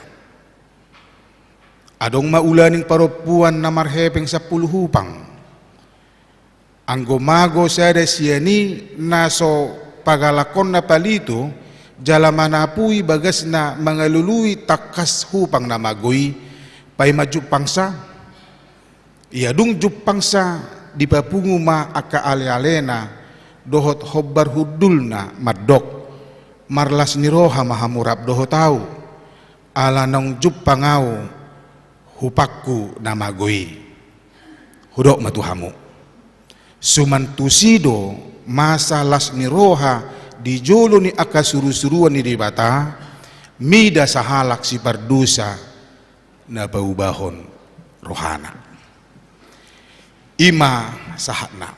Adong ma ulaning parompuan na marhepeng sampulu hupang. Anggo mago sada sian i na so pagalakhonna palito, jala manapui bagasna mangalului tangkas hupang na mago i, paima jumpangsa? Ia dung jumpangsa, dipapungu ma angka alealena dohot hombar hundulna mandok: Marlas ni roha ma hamu rap dohot ahu, ala naung jumpang ahu hupangku na mago i. Hudok ma tu hamu, suman tusi do masa las ni roha di jolo ni angka surusuruan ni Debata mida sahalak sipardosa na paubahon rohana. I ma sahatna.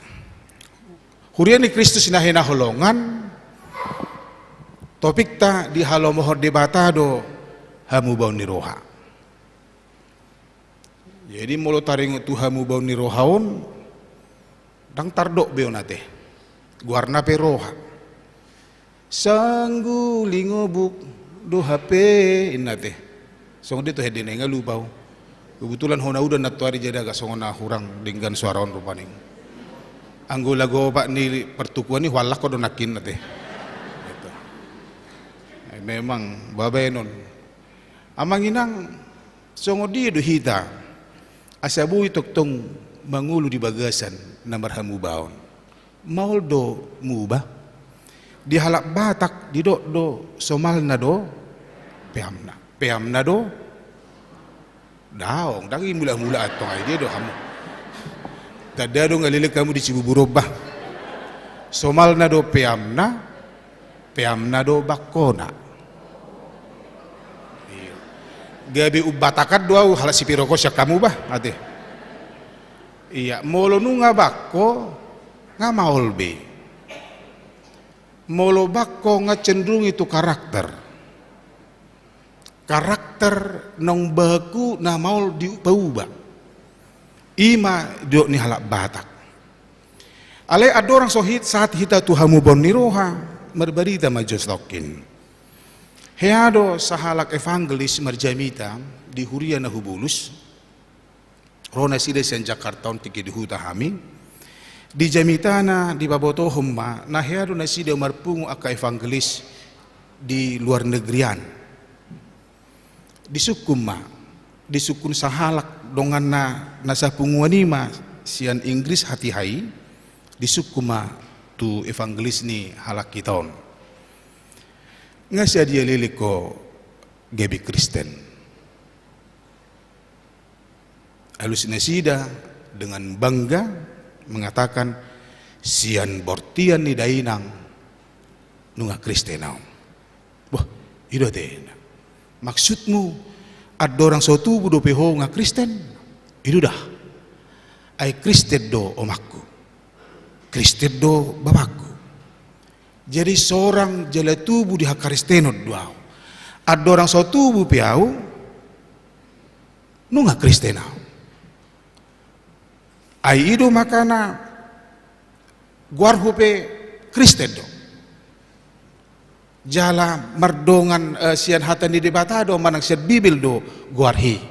Huria ni Kristus na hinaholongan, topikta di halomohon Debata do hamubaon ni roha. Jadi molo taringot tu hamubaon ni roha on, ndang tardok be on ate. Goarna pe roha. Sangguli ngobuk do hape, inna ate. Songon dia tu hende na inga lupa ho. Kebetulan hona udan na tuari jadi agak songon na hurang denggan suara on rupani. Anggo lagu opak ni pertukuan ni huallak ko do nangkin ate. Gitu. Eh, memang babaenon. Amang inang, songon dia do hita asa boi tongtong mangolu di bagasan na marhamubaon? Maol do muba. Di halak Batak didok do somalna do peamna. Peamna do daong, ndang i mulak-mulak antong, ai dia do hamu. Tanda do ngaleleng hamu di Cibubur on bah. Somalna do peamna, peamna do bangkona. Iya. Gabe umbatakan do au halak Sipiroko sian hamu bah, ate. Iya, molo nunga bangko, nga maol be. Molo bangko nga cenderung i tu karakter. Karakter naung baku na maol dipauba. I ma didok ni halak Batak. Alai andorang so hita sahat hita tu hamubaon ni roha, marbarita ma jo satongkin. Hea do sahalak evangelis marjamita di huria na hubolus. Ro nasida sian Jakarta on tingki di huta hami. Di jamitana dipabotohon ma, na hea do nasida marpungu angka evangelis di luar negeri an. Disungkun ma, disungkun sahalak donganna na sapunguan i ma sian Inggris hatiha i, disungkun ma tu evangelis ni halak hita on. Nga sadia leleng ho gabe Kristen. Alus nasida dengan bangga mengatakan, sian bortian ni dainang nunga Kristen au. Boh, i do atena. Maksudmu, andorang so tubu dope ho nga Kristen? I do da. Ai Kristen do omakku. Kristen do bapakku. Jadi sorang jala tubu di hakaristenon do au. Andorang so tubu pe au, nunga Kristen au. Ai i do makana goarhu pe Kristen do. Jala mardongan, eh, sian hata ni Debata do manang sian Bibel do goarhi.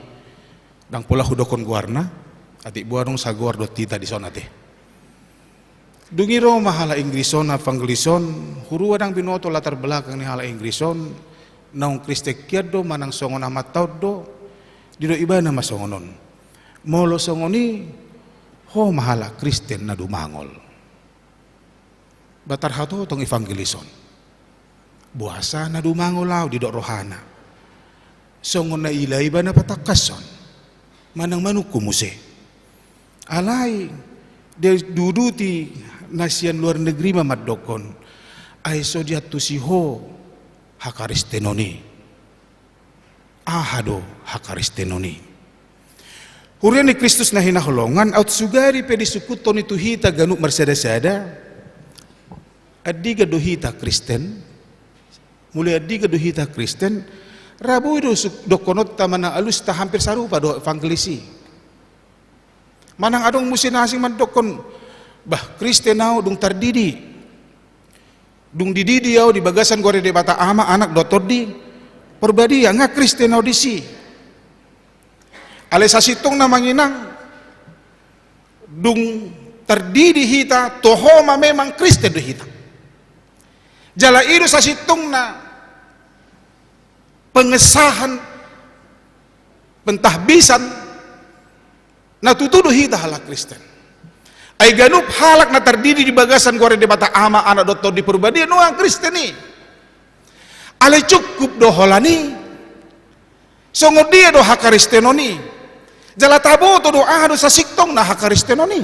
Ndang pola hudokkon goarna, atik boha adong sagoar dohot hita dison ate. Dung i ro ma halak Inggris on, evangelis on, hurua ndang binoto latar belakang ni halak Inggris on, naung Kristen hian do manang songon amanta on do. Didok ibana ma songon on. Molo songon i, ho ma halak Kristen na dumangol. Ba tarhatotong evangelis on. Boasa na dumangol au, didok rohana. Songon na ila ibana patangkashon. Manang manungkun muse. Alai, diuduti na sian luar negeri ma mandokkon. Ai so diantusi ho hakaristenon i. Aha do hakaristenon i? Huria ni Kristus na hinaholongan, aut sugari pe disungkunhon i tu hita ganup marsada-sada, andigan do hita Kristen? Molo andigan do hita Kristen, ra boi do su-, dohononta manang alusta hampir sarupa do evangelis i. Manang adong muse na asing mandokkon, bah, Kristen au dung tardidi. Dung dididi au di bagasan goar ni Debata Ama, Anak dohot Tondi Porbadia, nga Kristen au disi. Alai sasintongna amang inang, dung tardidi hita, toho ma memang Kristen do hita. Jala i do sasintongna pengesahan, pentahbisan, na tutu do hita halak Kristen. Ai ganup halak na tardidi di bagasan goar ni Debata Ama, Anak dohot Tondi Porbadia, nunga Kristen i. Alai cukup do holan i? Songon dia do hakaristenon i? Jala taboto do aha do sasintongna hakaristenon i?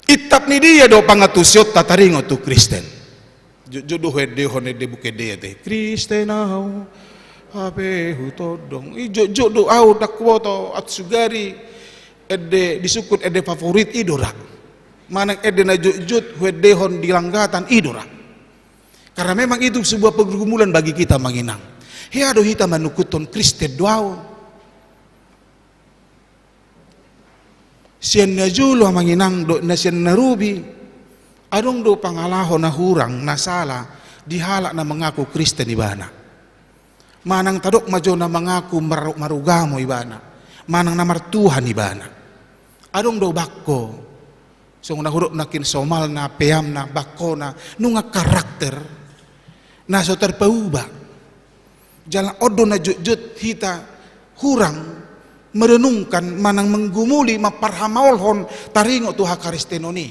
Intap ni dia do pangantusionta taringot tu Kristen? Jotjot do huendehon ende buku ende i ate. Kristen au, hape hutondong. I jotjot do au, ndang huboto, aut sugari ende disungkun ende favorit i do ra. Manang ende na jotjot huendehon di langgatan i do ra. Karena memang itu sebuah pergumulan bagi kita amang inang. Hea do hita manungkunhon Kristen do au. Sian na jolo amang inang dohot na sian na robi, adong do pangalaho na hurang, na sala di halak na mangaku Kristen ibana. Manang tadok ma jo na mangaku mar-, marugamo ibana, manang na martuhan ibana. Adong do bangko, songon na hudok nangkin somalna, peanna, bangkona, nunga karakter na so tarpauba. Jala on do na jotjot hita hurang merenungkan manang menggumuli, mamparhamaolhon taringot tu hakaristenon i.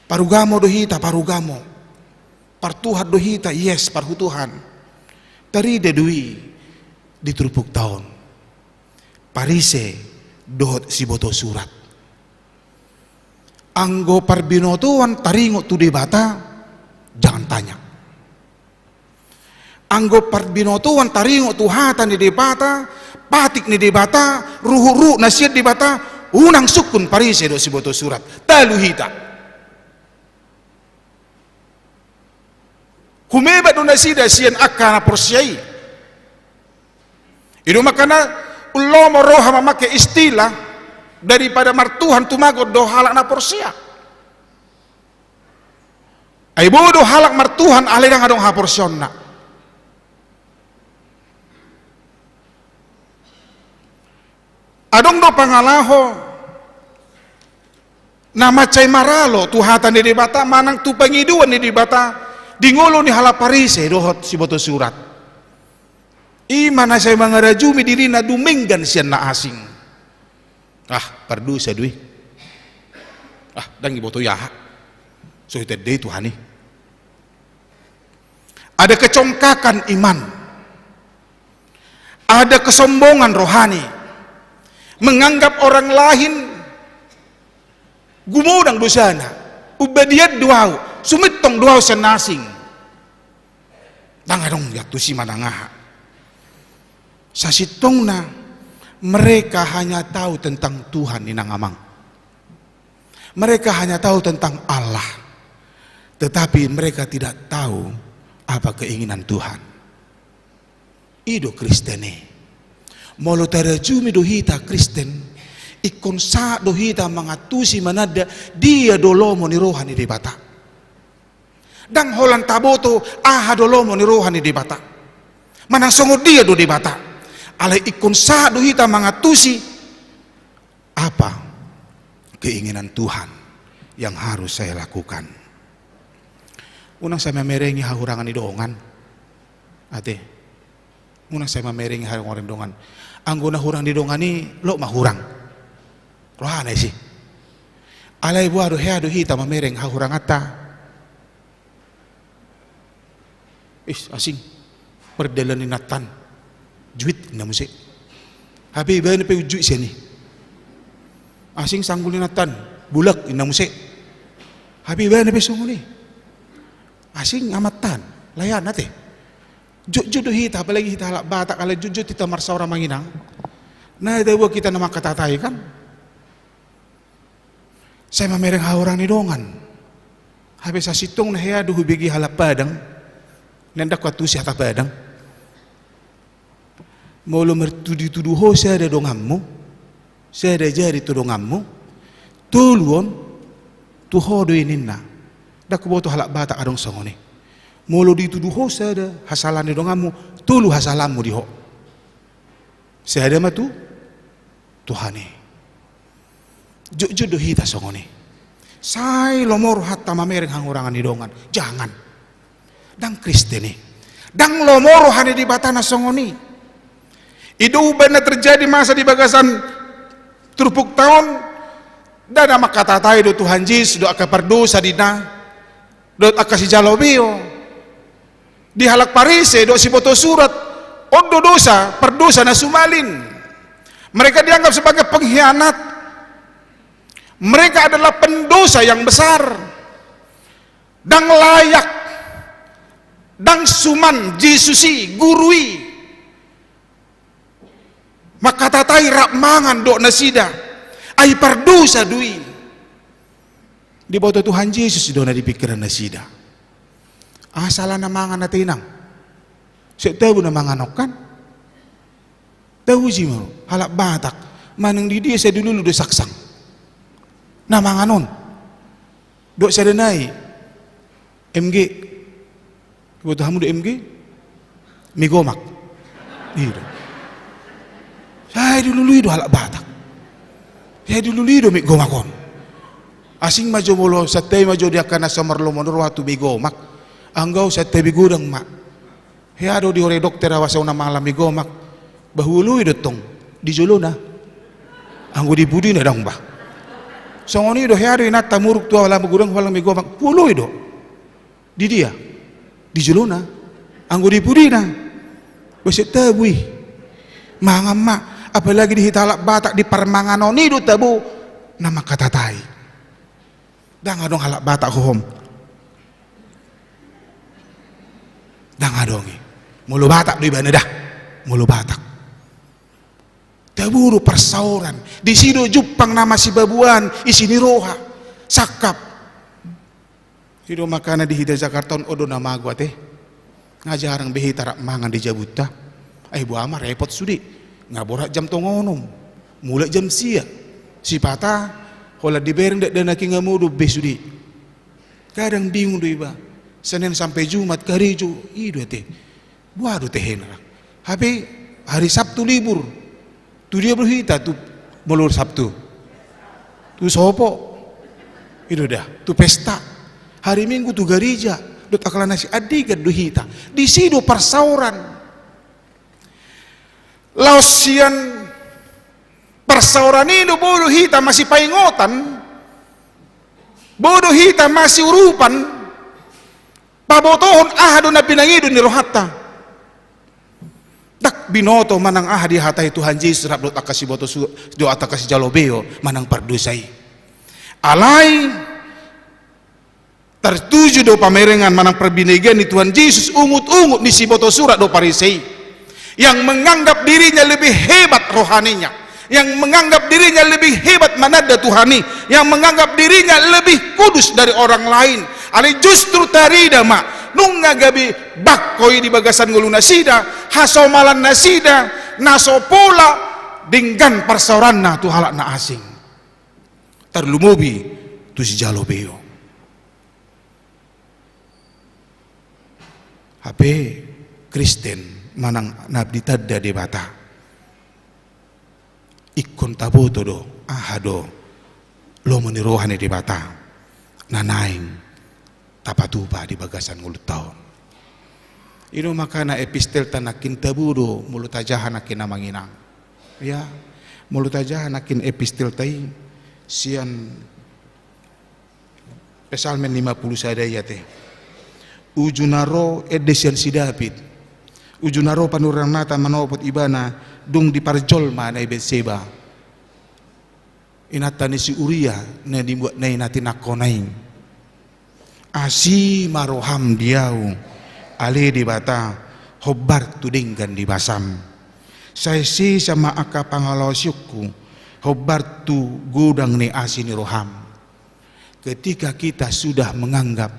Parugamo do hita, parugamo. Partuhan do hita, yes, parhutuhan. Tarida do i di turpukta on. Parise dohot siboto surat. Anggo parbinotoan taringot tu Debata, jangan tanya. Anggo parbinotoan taringot tu hata ni Debata, patik ni Debata, ruhutruhut na sian Debata, unang sungkun Parise dohot siboto surat. Talu hita. Humebat do nasida sian angka na porsea i. I do makana, unlomo roha mamake istilah daripada martuhan tumagon do halak na porsea. Ai boi do halak martuhan alai ndang adong haporseaonna. Adong do pangalaho na mansai maralo tu hata ni Debata manang tu pangidoan ni Debata di ngolu ni halak Parise dohot siboto surat. I ma na sai mangarajumi dirina dumenggan sian na asing. Ah, pardosa do i. Ah, ndang ibotoi aha. So hitandai Tuhan i. Ada kecongkakan iman. Ada kesombongan rohani. Menganggap orang lain gumodang dosana. Umbadian do au, sumintong do au sian na asing. Ndang adong diantusi manang aha. Sasintongna mereka hanya tahu tentang Tuhan, inang amang. Mereka hanya tahu tentang Allah, tetapi mereka tidak tahu apa keinginan Tuhan. I do Kristen i. Molo tarajumi do hita Kristen, ingkon sahat do hita mangantusi mananda dia do lomo ni roha ni Debata. Ndang holan taboto aha do lomo ni roha ni Debata manang songon dia do Debata. Alai ingkon sahat do hita mangantusi apa keinginan Tuhan yang harus saya lakukan. Unang sai mamereng hahurangan ni dongan. Ate. Unang sai mamereng hahurangan ni dongan. Anggo na hurang ni dongan i, lot ma hurang. Rohana isi. Alai boha do, hea do hita mamereng hahuranganta. Is, asing. Mardalan inanta an. Juit, inna muse. Hape ibana pe juit sian i. Asing sanggul inanta an. Bulak, inna muse. Hape ibana pe songon i. Asing amanta an. Layan ate. Jotjot do hita, apalagi hita halak Batak, alai jotjot hita marsaor amang inang. Na taboa hita na mangkatatai kan. Sai mamereng hahurang ni dongan. Hape sasintongna hea do hubege halak Padang. Ndang huantusi hata Padang. Molo martudu-tudu ho sada donganmu, sada jari tu donganmu, tolu on tu ho do i ninna. Ndang huboto halak Batak adong songon i. Molo ditudu ho sada hasalahan ni donganmu, tolu hasalahanmu di ho. Sada ma tu Tuhan i. Jotjot do hita songon i. Sai lomo rohanta mamereng hahurangan ni dongan. Jangan. Ndang Kristen i. Ndang lomo roha ni Debata na songon i. I do umbahen na terjadi masa di bagasan turpukta on, ndada mangkatatai do Tuhan Jesus dohot angka pardosa di na dohot angka sijalo beo. Di halak Parise dohot siboto surat, on do dosa, pardosa na sumalin. Mereka dianggap sebagai pengkhianat. Mereka adalah pendosa yang besar. Ndang layak, ndang suman Jesus i, guru i. Mangkatatai rap mangan dohot nasida, ai pardosa do i. Diboto Tuhan Jesus do na di pingkiran nasida. Aha sala na mangan ate inang? Sai tabo na mangan on kan? Tauji ma halak Batak, manang di dia sai dilului do saksang na mangan on. Dohot sada nai M G. Iboto hamu do M G? Mie gomak. I do. Sai dilului do halak Batak. Sai dilului do mie gomak on. Asing ma jo molo santabi ma jo di angka na so marlomo ni roha tu mie gomak. Anggo santabi godang ma. Hea do diore dokter, awa sai unang mangan mie gomak. Bah huoloi do tong di jolona. Anggo di pudina ndang bah. Songon i do hea do inanta muruk tu awa lam godang, hualang mie gomak. Huoloi do. Di dia? Di jolona. Anggo di pudina? Bah sai tabo i. Mangan ma. Apalagi di hita halak Batak, di parmanganon i do tabo na mangkatatai. Ndang adong halak Batak hohom. Ndang adong i. Molo Batak do ibana da. Molo Batak. Tabo do parsaoran. Disi do jumpang na masibaboan isi ni roha. Sangkap. I do makana di hita Jakarta on, on do na mago ate. Nga jarang be hita rap mangan di jabunta. Ai boha ma, repot sude. Nga borat jam tonga onom. Mulak jam sia. Sipata holan dibereng dakdanak i nga modom be sude. Kadang bingung do iba. Senin sampe Jumat karejo. I do ate. Boha do tehena? Hape hari Sabtu libur. Tu dia do hita? Tu Molo Sabtu tu sopo? I do da, tu pesta. Hari Minggu tu gareja dohot angka na asing, andigan do hita. Disi do parsaoran. Laos sian parsaoran i do boi do hita masipaingotan, boi do hita masiurupan, pabotohon aha do na pinangido ni rohanta. Ndang binoto manang aha dihatai Tuhan Jesus rap dohot angka siboto su-, dohot angka sijalo beo manang pardosa i. Alai tartuju do pamerengan manang parbinegean ni Tuhan Jesus, ungut-ungut ni siboto surat dohot Parisei, yang menganggap dirinya lebih hebat rohaninya, yang menganggap dirinya lebih hebat mananda Tuhan i, yang menganggap dirinya lebih kudus dari orang lain. Alai justru tarida ma, nunga gabe bangko i di bagasan ngolu nasida, hasomalan nasida, na so pola denggan parsaoranna tu halak na asing, tarlumobi tu sijalo beo. Hape Kristen manang na ditanda Debata, ingkon taboto do aha do lomo ni roha ni Debata na naeng tapatupa di bagasan ngolunta on. I do makana epistelta nangkin tabo do molo tajaha nangkin, amang inang. Ya, molo tajaha nangkin epistelta i sian Psalmen lima puluh sada i ate. Uju na ro ende sian si David. Uju na ro panurirang Natan manopot ibana dung diparjolma na i Betseba, inanta ni si Uria na dibuat na i na tinangkona i. Asi ma roham di ahu, ale Debata, hombar tu denggan di basam. Sai sesa ma angka pangalaosionku, hombar tu godang ni asi ni roham. Ketika kita sudah menganggap,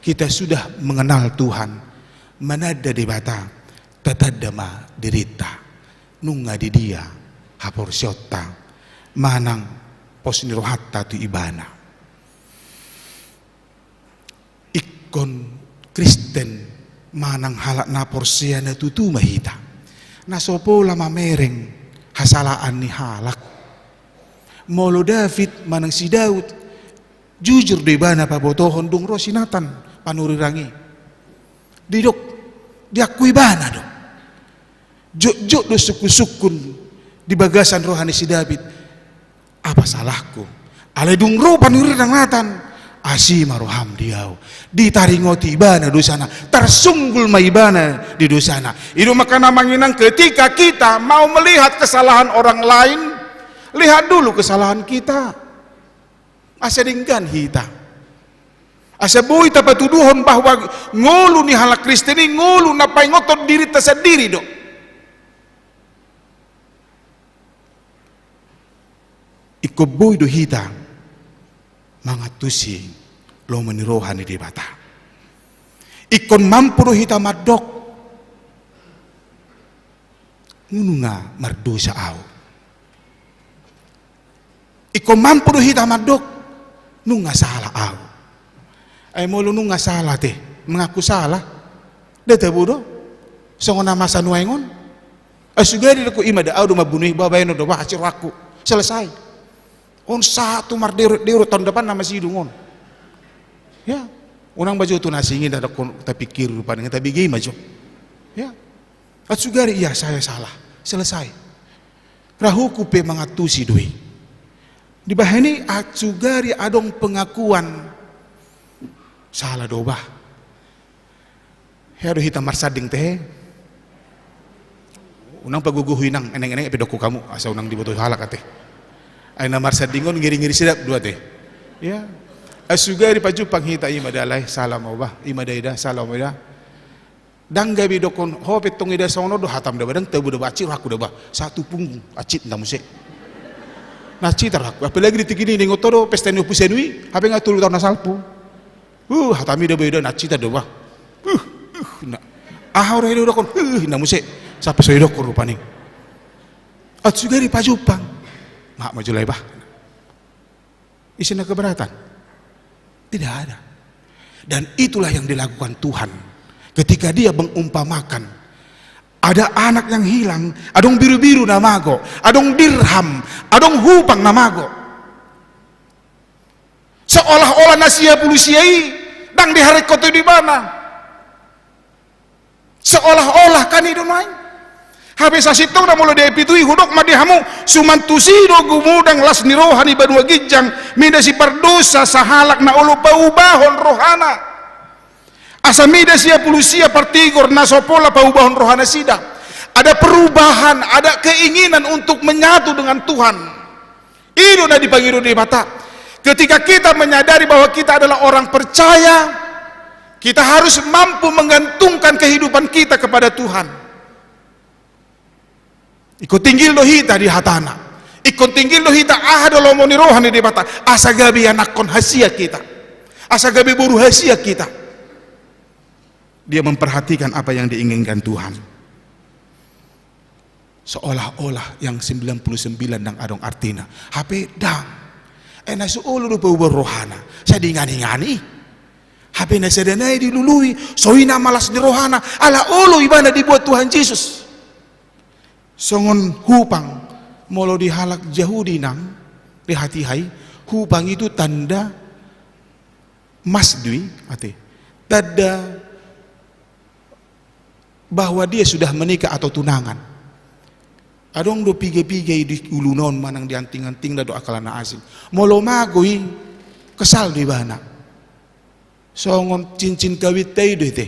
kita sudah mengenal Tuhan, mananda Debata, tatanda ma dirinta. Nunga di dia haporseaonta manang pos ni rohanta tu Ibana. Ingkon Kristen manang halak na porsea na tutu ma hita, na so pola mamereng hasalaan ni halak. Molo David manang si Daud, jujur do ibana pabotohon dung ro si Natan panurirang i. Didok, diakui ibana do. Jotjot do sungkunsungkun di bagasan roha ni si David. Apa salahku? Alai dung ro panurirang Natan, asi ma roham di ahu. Ditaringoti ibana dosana, tarsunggul ma ibana di dosana. I do makana, amang inang, ketika kita mau melihat kesalahan orang lain, lihat dulu kesalahan kita. Asa denggan hita. Asa boi tapatuduhon bahwa ngolu ni halak Kristen i ngolu na paingothon dirinta sandiri do. Ingkon boi do hita mangantusi lomo ni roha ni Debata. Ingkon mampu do hita mandok, nunga mardosa ahu. Ingkon mampu do hita mandok, nunga sala ahu. Ai molo nunga sala te, mengaku sala, nda tabo do songon na masa nuaeng on. Ai sugari do, i ma da, ahu do mambunu i, baen do bah, hansit rohangku. Selesai. On sahat tu marderotderot tahun depan na masidung on. Ya. Unang ma jo tu na asing i nda dokkon tapikiri rupani, nga tabege i ma jo. Ya. Ai sugari, iya, saya salah. Selesai. Rahuku pe mangantusi do i. Dibahen i ai sugari adong pengakuan, sala do bah. Hea do hita marsanding tehe. Unang pagogohu inang, enengeneng pe dokkon hamu, asa unang diboto halak ate. Ai na marsanding on ngiringiri sidap do ate. Ya. Ai sugari pajumpang hita, i ma da alai, sala ma ahu bah, i ma da i da, sala ma ahu bah. Ndang gabe dokkon, ho pe tong i da songon on do hatam da bah, ndang tabo da bah, hansit rohangku da bah, sahat tu punggung, hansit nda muse. Na hansit rohangku, apalagi di tingki i, ingot ho do pesta ni ompu si anu i, hape nga tolu taon na salpu. Uh, hatam i da bah, i da, na hansit da bah. Uh, uh, na. Aha roha i da dokkon, uh, nda muse. Sampe so didokkon rupani. Ai sugari pajumpang. Maaf ma jo alai bah. Ise na keberatan? Tidak ada. Dan itulah yang dilakukan Tuhan ketika Dia mengumpamakan Ada anak yang hilang, adong birubiru na mago, adong dirham, adong hupang na mago. Seolah-olah na sia pulu sia i ndang diharingkot tu ibana. Seolah-olah kan i do nuaeng. Hape sasintongna molo di ayat pitu i hudok ma di hamu, suman tusi do gumodang las ni roha ni banua ginjang mida sipardousa sahalak na olo paubahon rohana. Asa mida sia pulu sia partigor na so pola paubahon rohanasida. Ada perubahan, ada keinginan untuk menyatu dengan Tuhan. I do na dipangido Debata. Ketika kita menyadari bahwa kita adalah orang percaya, kita harus mampu menggantungkan kehidupan kita kepada Tuhan. Ingkon tinggil do hita di hatana. Ingkon tinggil do hita aha do lomo ni roha ni Debata. Asa gabe ianakhon hasian hita. Asa gabe boru hasian hita. Dia memperhatikan apa yang diinginkan Tuhan. Seolah-olah yang sembilan puluh sembilan ndang adong artina. Hape ndang. Eh, na so olo do paubahon rohana. Sai diingani-ingani. Hape na sada nai dilului. So i na malas ni rohana. Ala olo ibana dibuat Tuhan Jesus. Songon hupang, molo di halak Jahudi nang, di hatiha i, hupang itu tanda mas do i, ate. Tanda bahwa dia sudah menikah atau tunangan. Adong do piga-piga i di uluna on manang di anting-antingna do angka na asing. Molo mago i, kesal do ibana. Songon cincin kawinta i do i, ate.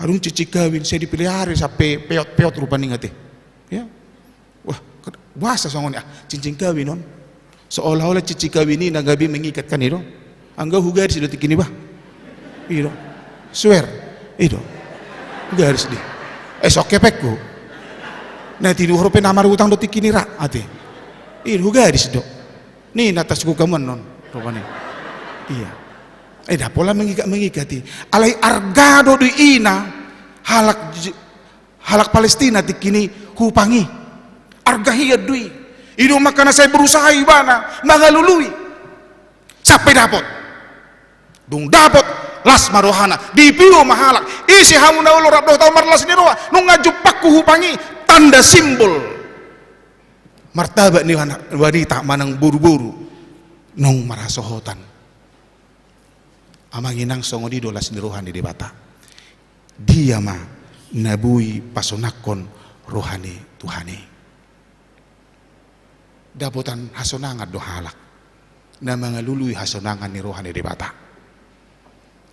Adong cincin kawin, sai dipelihara sampe peot-peot rupani, ate. Ya. Wah, boasa songon i, ah, cincin kawin on. Seolah-olah cincin kawin i na gabe mengikat kan i do. Anggo hugadis do tingki ni bah. I do. Swear. I do. Hugadis do. Eh, so kepekku. Na tinuhor pe na marutang do tingki ni ra, ate. I do, hugadis do. Ni na tas ku kaman non, rupani. Iya. Eh, da pola mengikat-mengikat i. Alai arga do di ina halak J-, halak Palestina tingki ni hupang i. Arga hian do i. I do makana sai berusaha ibana mangalului. Sampe dapot. Dung dapot, las ma rohana. Dipio ma halak. Ise hamu na olo rap dohot au marlas ni roha. Nunga jumpangku hupang i. Tanda simbol martabat ni wana-, wanita manang boru-boru naung marhasohotan. Amang inang, songon i do las ni roha ni Debata. Dia ma na boi pasonangkon roha ni Tuhan i. Dapotan hasonangan do halak na mangalului hasonangan ni roha ni Debata.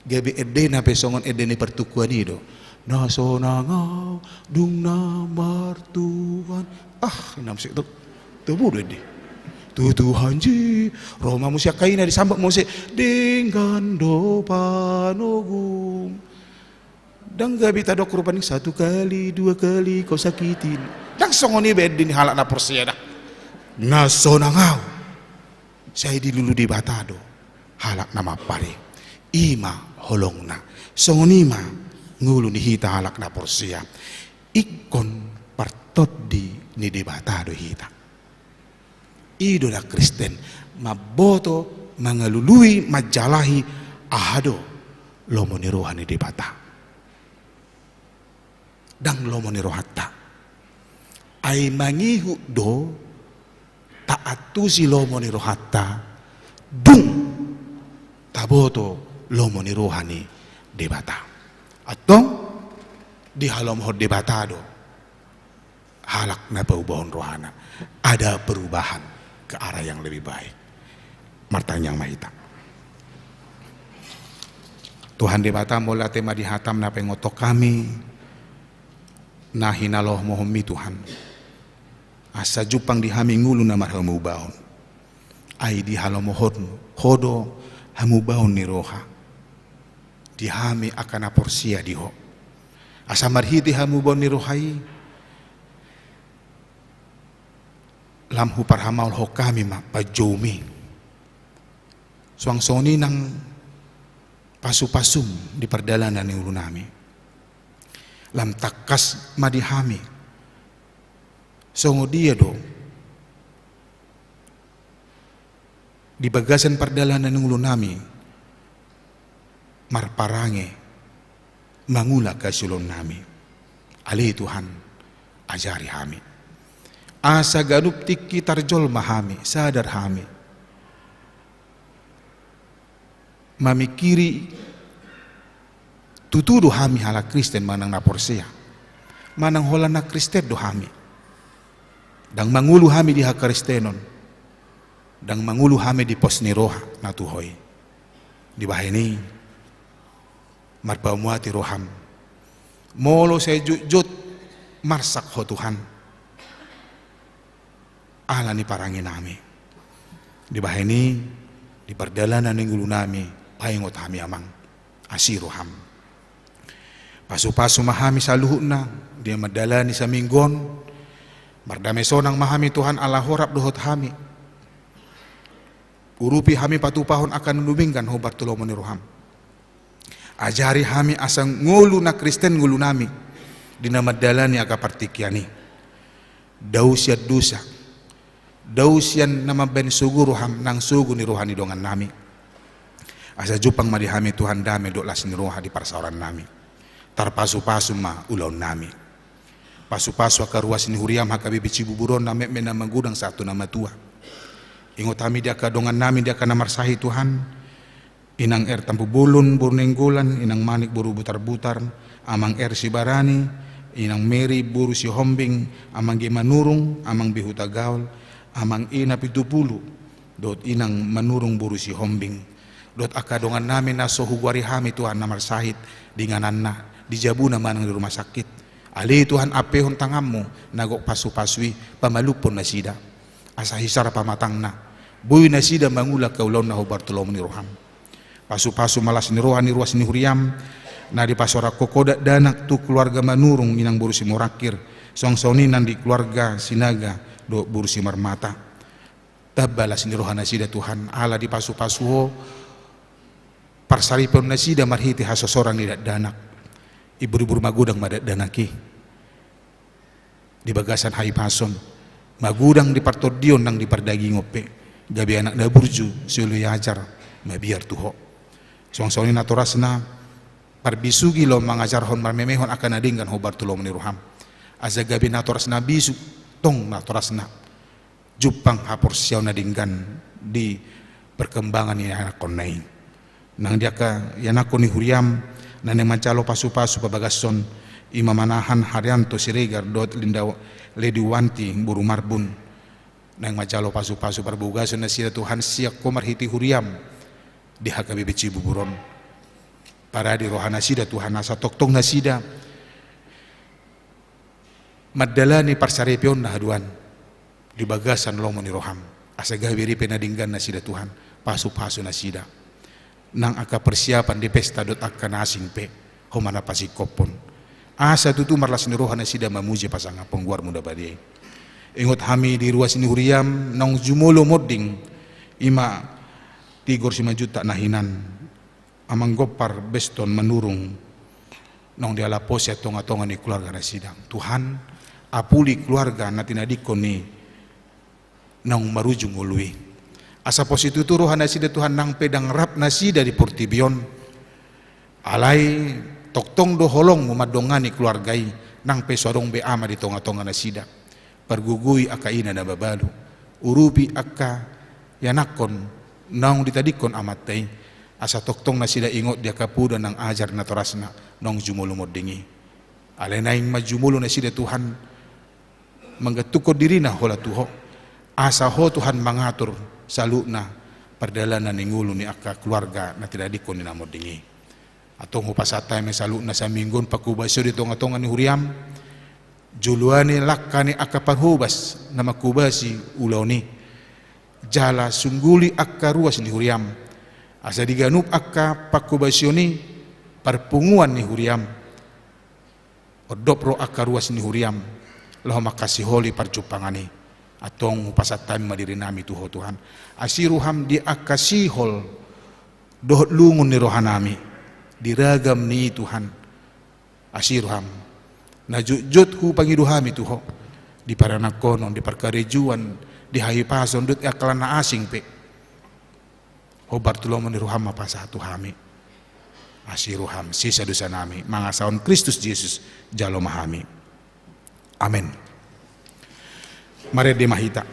Gabe endena pe songon ende ni partukuan i do. Na sonang au dung na martuhan. Ah, ina muse tu. Tubu do ende. Tu Tuhan ji. Ro ma muse angka ina disambat muse. Denggan do panogung. Ndang gabe tadok rupani satu kali, dua kali, kau sakitin. Ndang songon i be ende ni halak na porsea da. Na sonang au. Sai dilului Debata do halak na mampar i. I ma holongna. Songon i ma ngolu ni hita halak na porsea. Ingkon partondi ni Debata do hita. I do da Kristen, mamboto, mangalului, manjalahi aha do lomo ni roha ni Debata. Ndang lomo ni rohanta. Ai mangihut do taantusi lomo ni rohanta dung taboto lomo ni roha ni Debata. Antong dihalomohon Debata do halak na paubahon rohana. Ada perubahan ke arah yang lebih baik. Martangiang ma hita. Tuhan Debata, mauliate ma di hatam na paingothon hami na hinalomohonmi Tuhan. Asa jumpang di hami ngolu na marhamubaon. Ai dihalomohon Ho do hamubaon ni roha di hami angka na porsea di Ho. Asa marhite hamubaon ni roha i, lam huparhamaolhon hami ma panjoumi. Suang songon i nang pasupasum di pardalanan ni ngolunami. Lam tangkas ma di hami songon dia do di bagasan pardalanan ni ngolunami marparange mangula hasiulaonnami. Ale Tuhan, ajari hami. Asa ganup tingki tarjolma hami, sadar hami. Mamingkiri tutu do hami halak Kristen manang na porsea. Manang holan na Kristen do hami. Ndang mangolu hami di hakristenon. Ndang mangolu hami di pos ni roha na tu Ho i. Dibahen i, marpamuati roham. Molo sai jotjot marsak Ho Tuhan. Ala ni parange nami. Dibahen i, di pardalanan ni ngolu nami, paingot hami Amang. Asi roham. Pasupasu ma hami saluhutna, di mandalani saminggu on, mardame sonang ma hami Tuhan ala Ho rap dohot hami. Urupi hami patupahon angka na dumenggan hombar tu lomo ni roham. Ajari hami asa ngolu na Kristen ngolu nami, di na mandalani angka partingkian i. Dao sian dosa. Dao sian na mambahen sogo roham nang sogo ni roha ni dongan nami. Asa jumpang ma di hami Tuhan dame dohot las ni roha di parsaoran nami. Tarpasupasu ma ulaon nami. Pasupasu angka ruas ni huriam H K B P Cibubur on na metmet na magodang sahat tu na matua. Ingot hami di angka dongan nami di angka na marsahit Tuhan. Inang R Tampubolon boru Nainggolan, Inang Manik boru Butarbutar, Amang R Sibarani, Inang Meri boru Sihombing, Amang G Manurung, Amang B Hutagaol, Amang E Napitupulu, dohot Inang Manurung boru Sihombing. Dohot angka dongan nami na so hugoari hami Tuhan na marsahit di ingananna, di jabuna manang di rumah sakit. Ale Tuhan ampehon tanganmu na gok pasupasu i pamalumhon nasida. Asa hisar pamatangna. Boi nasida mangula angka ulaonna hombar tu lomo ni roham. Pasupasu ma las ni roha ni ruas ni huriam, na dipasorang Ho dakdanak tu keluarga Manurung inang boru Simorangkir, songon i nang di keluarga Sinaga dohot boru Simarmata. Tamba las ni roha nasida Tuhan, ala dipasupasu Ho, parsaripeon nasida marhite hasosorang ni dakdanak. Iburbur magodang ma dakdanak i. Di bagasan hahipason, magodang di partondion nang di pardagingon pe, gabe anak na burju, sioloi ajar, mabiar tu Ho. Songon i natorasna, parbisugi laho mangajarhon marmemehon angka na denggan hombar tu lomo ni roham. Asa gabe natorasna bisuk, tong natorasna. Jumpang haporseaon na denggan di perkembangan ni anakkonna i. Nang di angka ianakkon ni huriam, na naeng manjalo pasupasu pabagason, i ma manahan Haryanto Siregar dohot Linda Lediwanti boru Marbun. Naeng manjalo pasupasu parbagason nasida Tuhan sian Ho marhite huriam di H K B P Cibubur on. Parade roha nasida Tuhan asa tongtong nasida mandalani parsaripeonna haduan di bagasan lomo ni roham, asa gabe ripe na denggan nasida Tuhan, pasupasu nasida. Nang angka persiapan di pesta dohot angka na asing pe, Ho ma na pasingkophon. Asa tutu marlas ni roha nasida mamuji pasangaphon goarmu na badia i. Ingot hami di ruas ni huriam naung jumolo monding, i ma Tigor Simanjuntak na hinan, Amang Gompar Beston Manurung, naung dialapo sian tongatonga ni keluarga nasida. Tuhan, apuli keluarga na tinadingkon ni naung marujung ngolu i. Asa pos situtu roha nasida Tuhan nang pe ndang rap nasida di portibi on. Alai tongtong do holongmu mandongani keluarga i nang pe so adong be ama di tongatonga nasida. Pargogoi angka ina na mabalu, urupi angka ianakkon naung ditadingkon amanta i, asa tongtong nasida ingot di angka poda nang ajar natorasna naung jumolo monding i. Alai naeng ma jumolo nasida Tuhan manggantungkon dirina holan tu Ho, asa Ho Tuhan mangatur saluhutna pardalanan ni ngolu ni angka keluarga na tinadingkon ni na monding i. Antong hupasahat hami saluhutna saminggu on pangkobasion di tongatonga ni huriam, joloani langka ni angka parhobas na mangkobasi ulaon i. Jala sungguli angka ruas ni huriam, asa di ganup angka pangkobasion i parpunguan ni huriam. Ondop ro angka ruas ni huriam, laho mangkasiholi parjumpangan i. Antong hupasahat hami ma dirinami tu Ho Tuhan. Asi roham di angka sihol dohot lungun ni rohanami di ragam ni i Tuhan. Asi roham. Na jotjot hupangido hami tu Ho, di paranakkonon, di parkarejoan, di hahipason dohot angka na asing pe. Hombar tu lomo ni roham ma pasahat tu hami. Asi roham, sesa dosanami, mangasahon Kristus Jesus, jalo ma hami. Amen. Marende ma hita.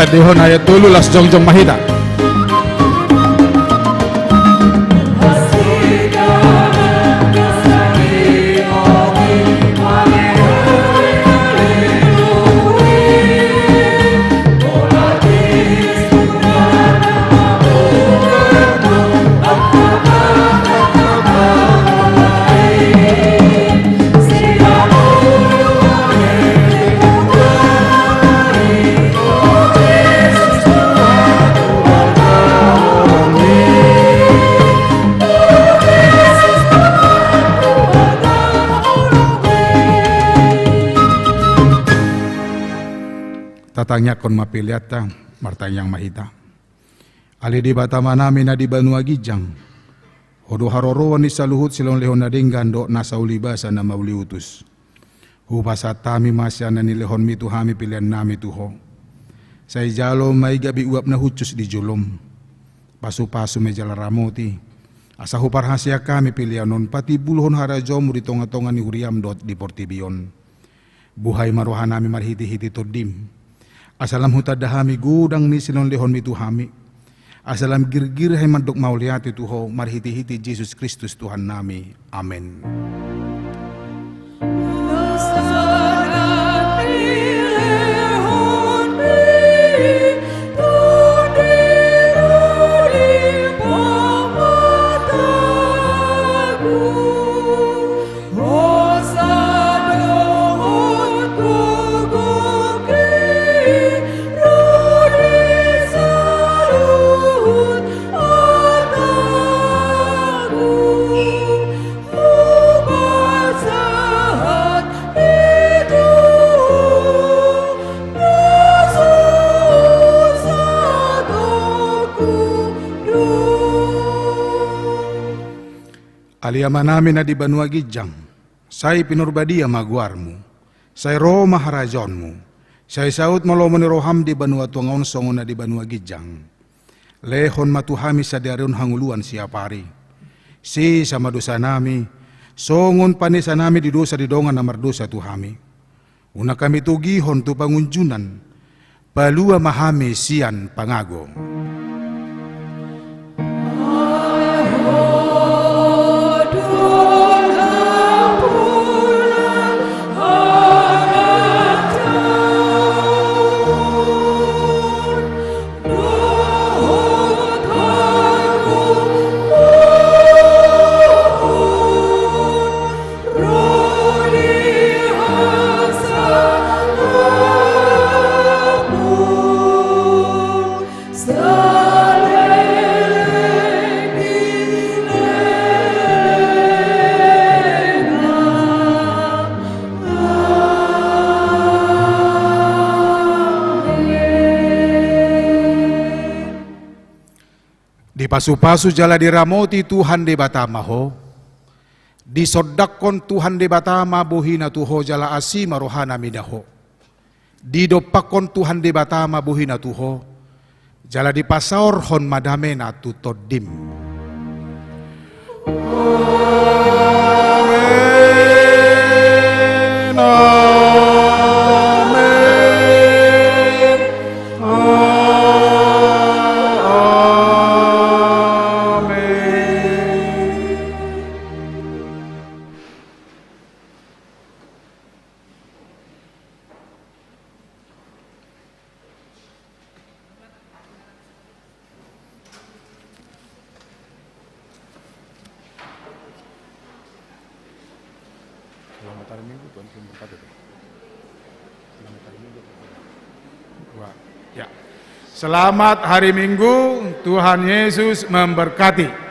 Dihon ayat tolu, las jongjong ma hita. Tatangiangkon ma peleanta, martangiang ma hita. Ale Debata Amanami na di banua ginjang, Ho do haroroan ni saluhut silehonlehon na denggan dohot nasa ulibasa na mauliutus. Hupasahat hami ma sian na nilehonMi tu hami peleannami tu Ho. Sai jalo ma i gabe uap na hushus di joloM. Pasupasu ma i jala ramoti, asa huparhaseang hami pelean on patimbulhon harajaonMu di tongatonga ni huriaM dohot di portibi on. Buhai ma rohanami marhitehite TondiM, asa lam hutanda hami godang ni silehonlehonMi tu hami, asa lam girgir hami mandok mauliate tu Ho marhitehite Jesus Kristus Tuhannami. Amen. Ale Amanami na di banua ginjang, sai pinarbadia ma goarMu, sai ro ma harajaonMu, sai saut ma lomo ni rohaM di banua tonga on songon na di banua ginjang. Lehon ma tu hami sadari on hangoluan siapari. Sesa ma dosanami, songon panesanami di dosa di dongan na mardosa tu hami. Unang hami togihon tu pangunjunan, palua ma hami sian pangago. Dipasupasu jala diramoti Tuhan Debata ma ho. Disondangkon Tuhan Debata ma bohiNa tu ho jala asi ma rohaNa mida ho. Didompakkon Tuhan Debata ma bohiNa tu ho, jala dipasaorhon ma dameNa tu tondim. Amen, amen, amen. Selamat hari Minggu, Tuhan Yesus memberkati. Wah, ya. Selamat hari Minggu, Tuhan Yesus memberkati.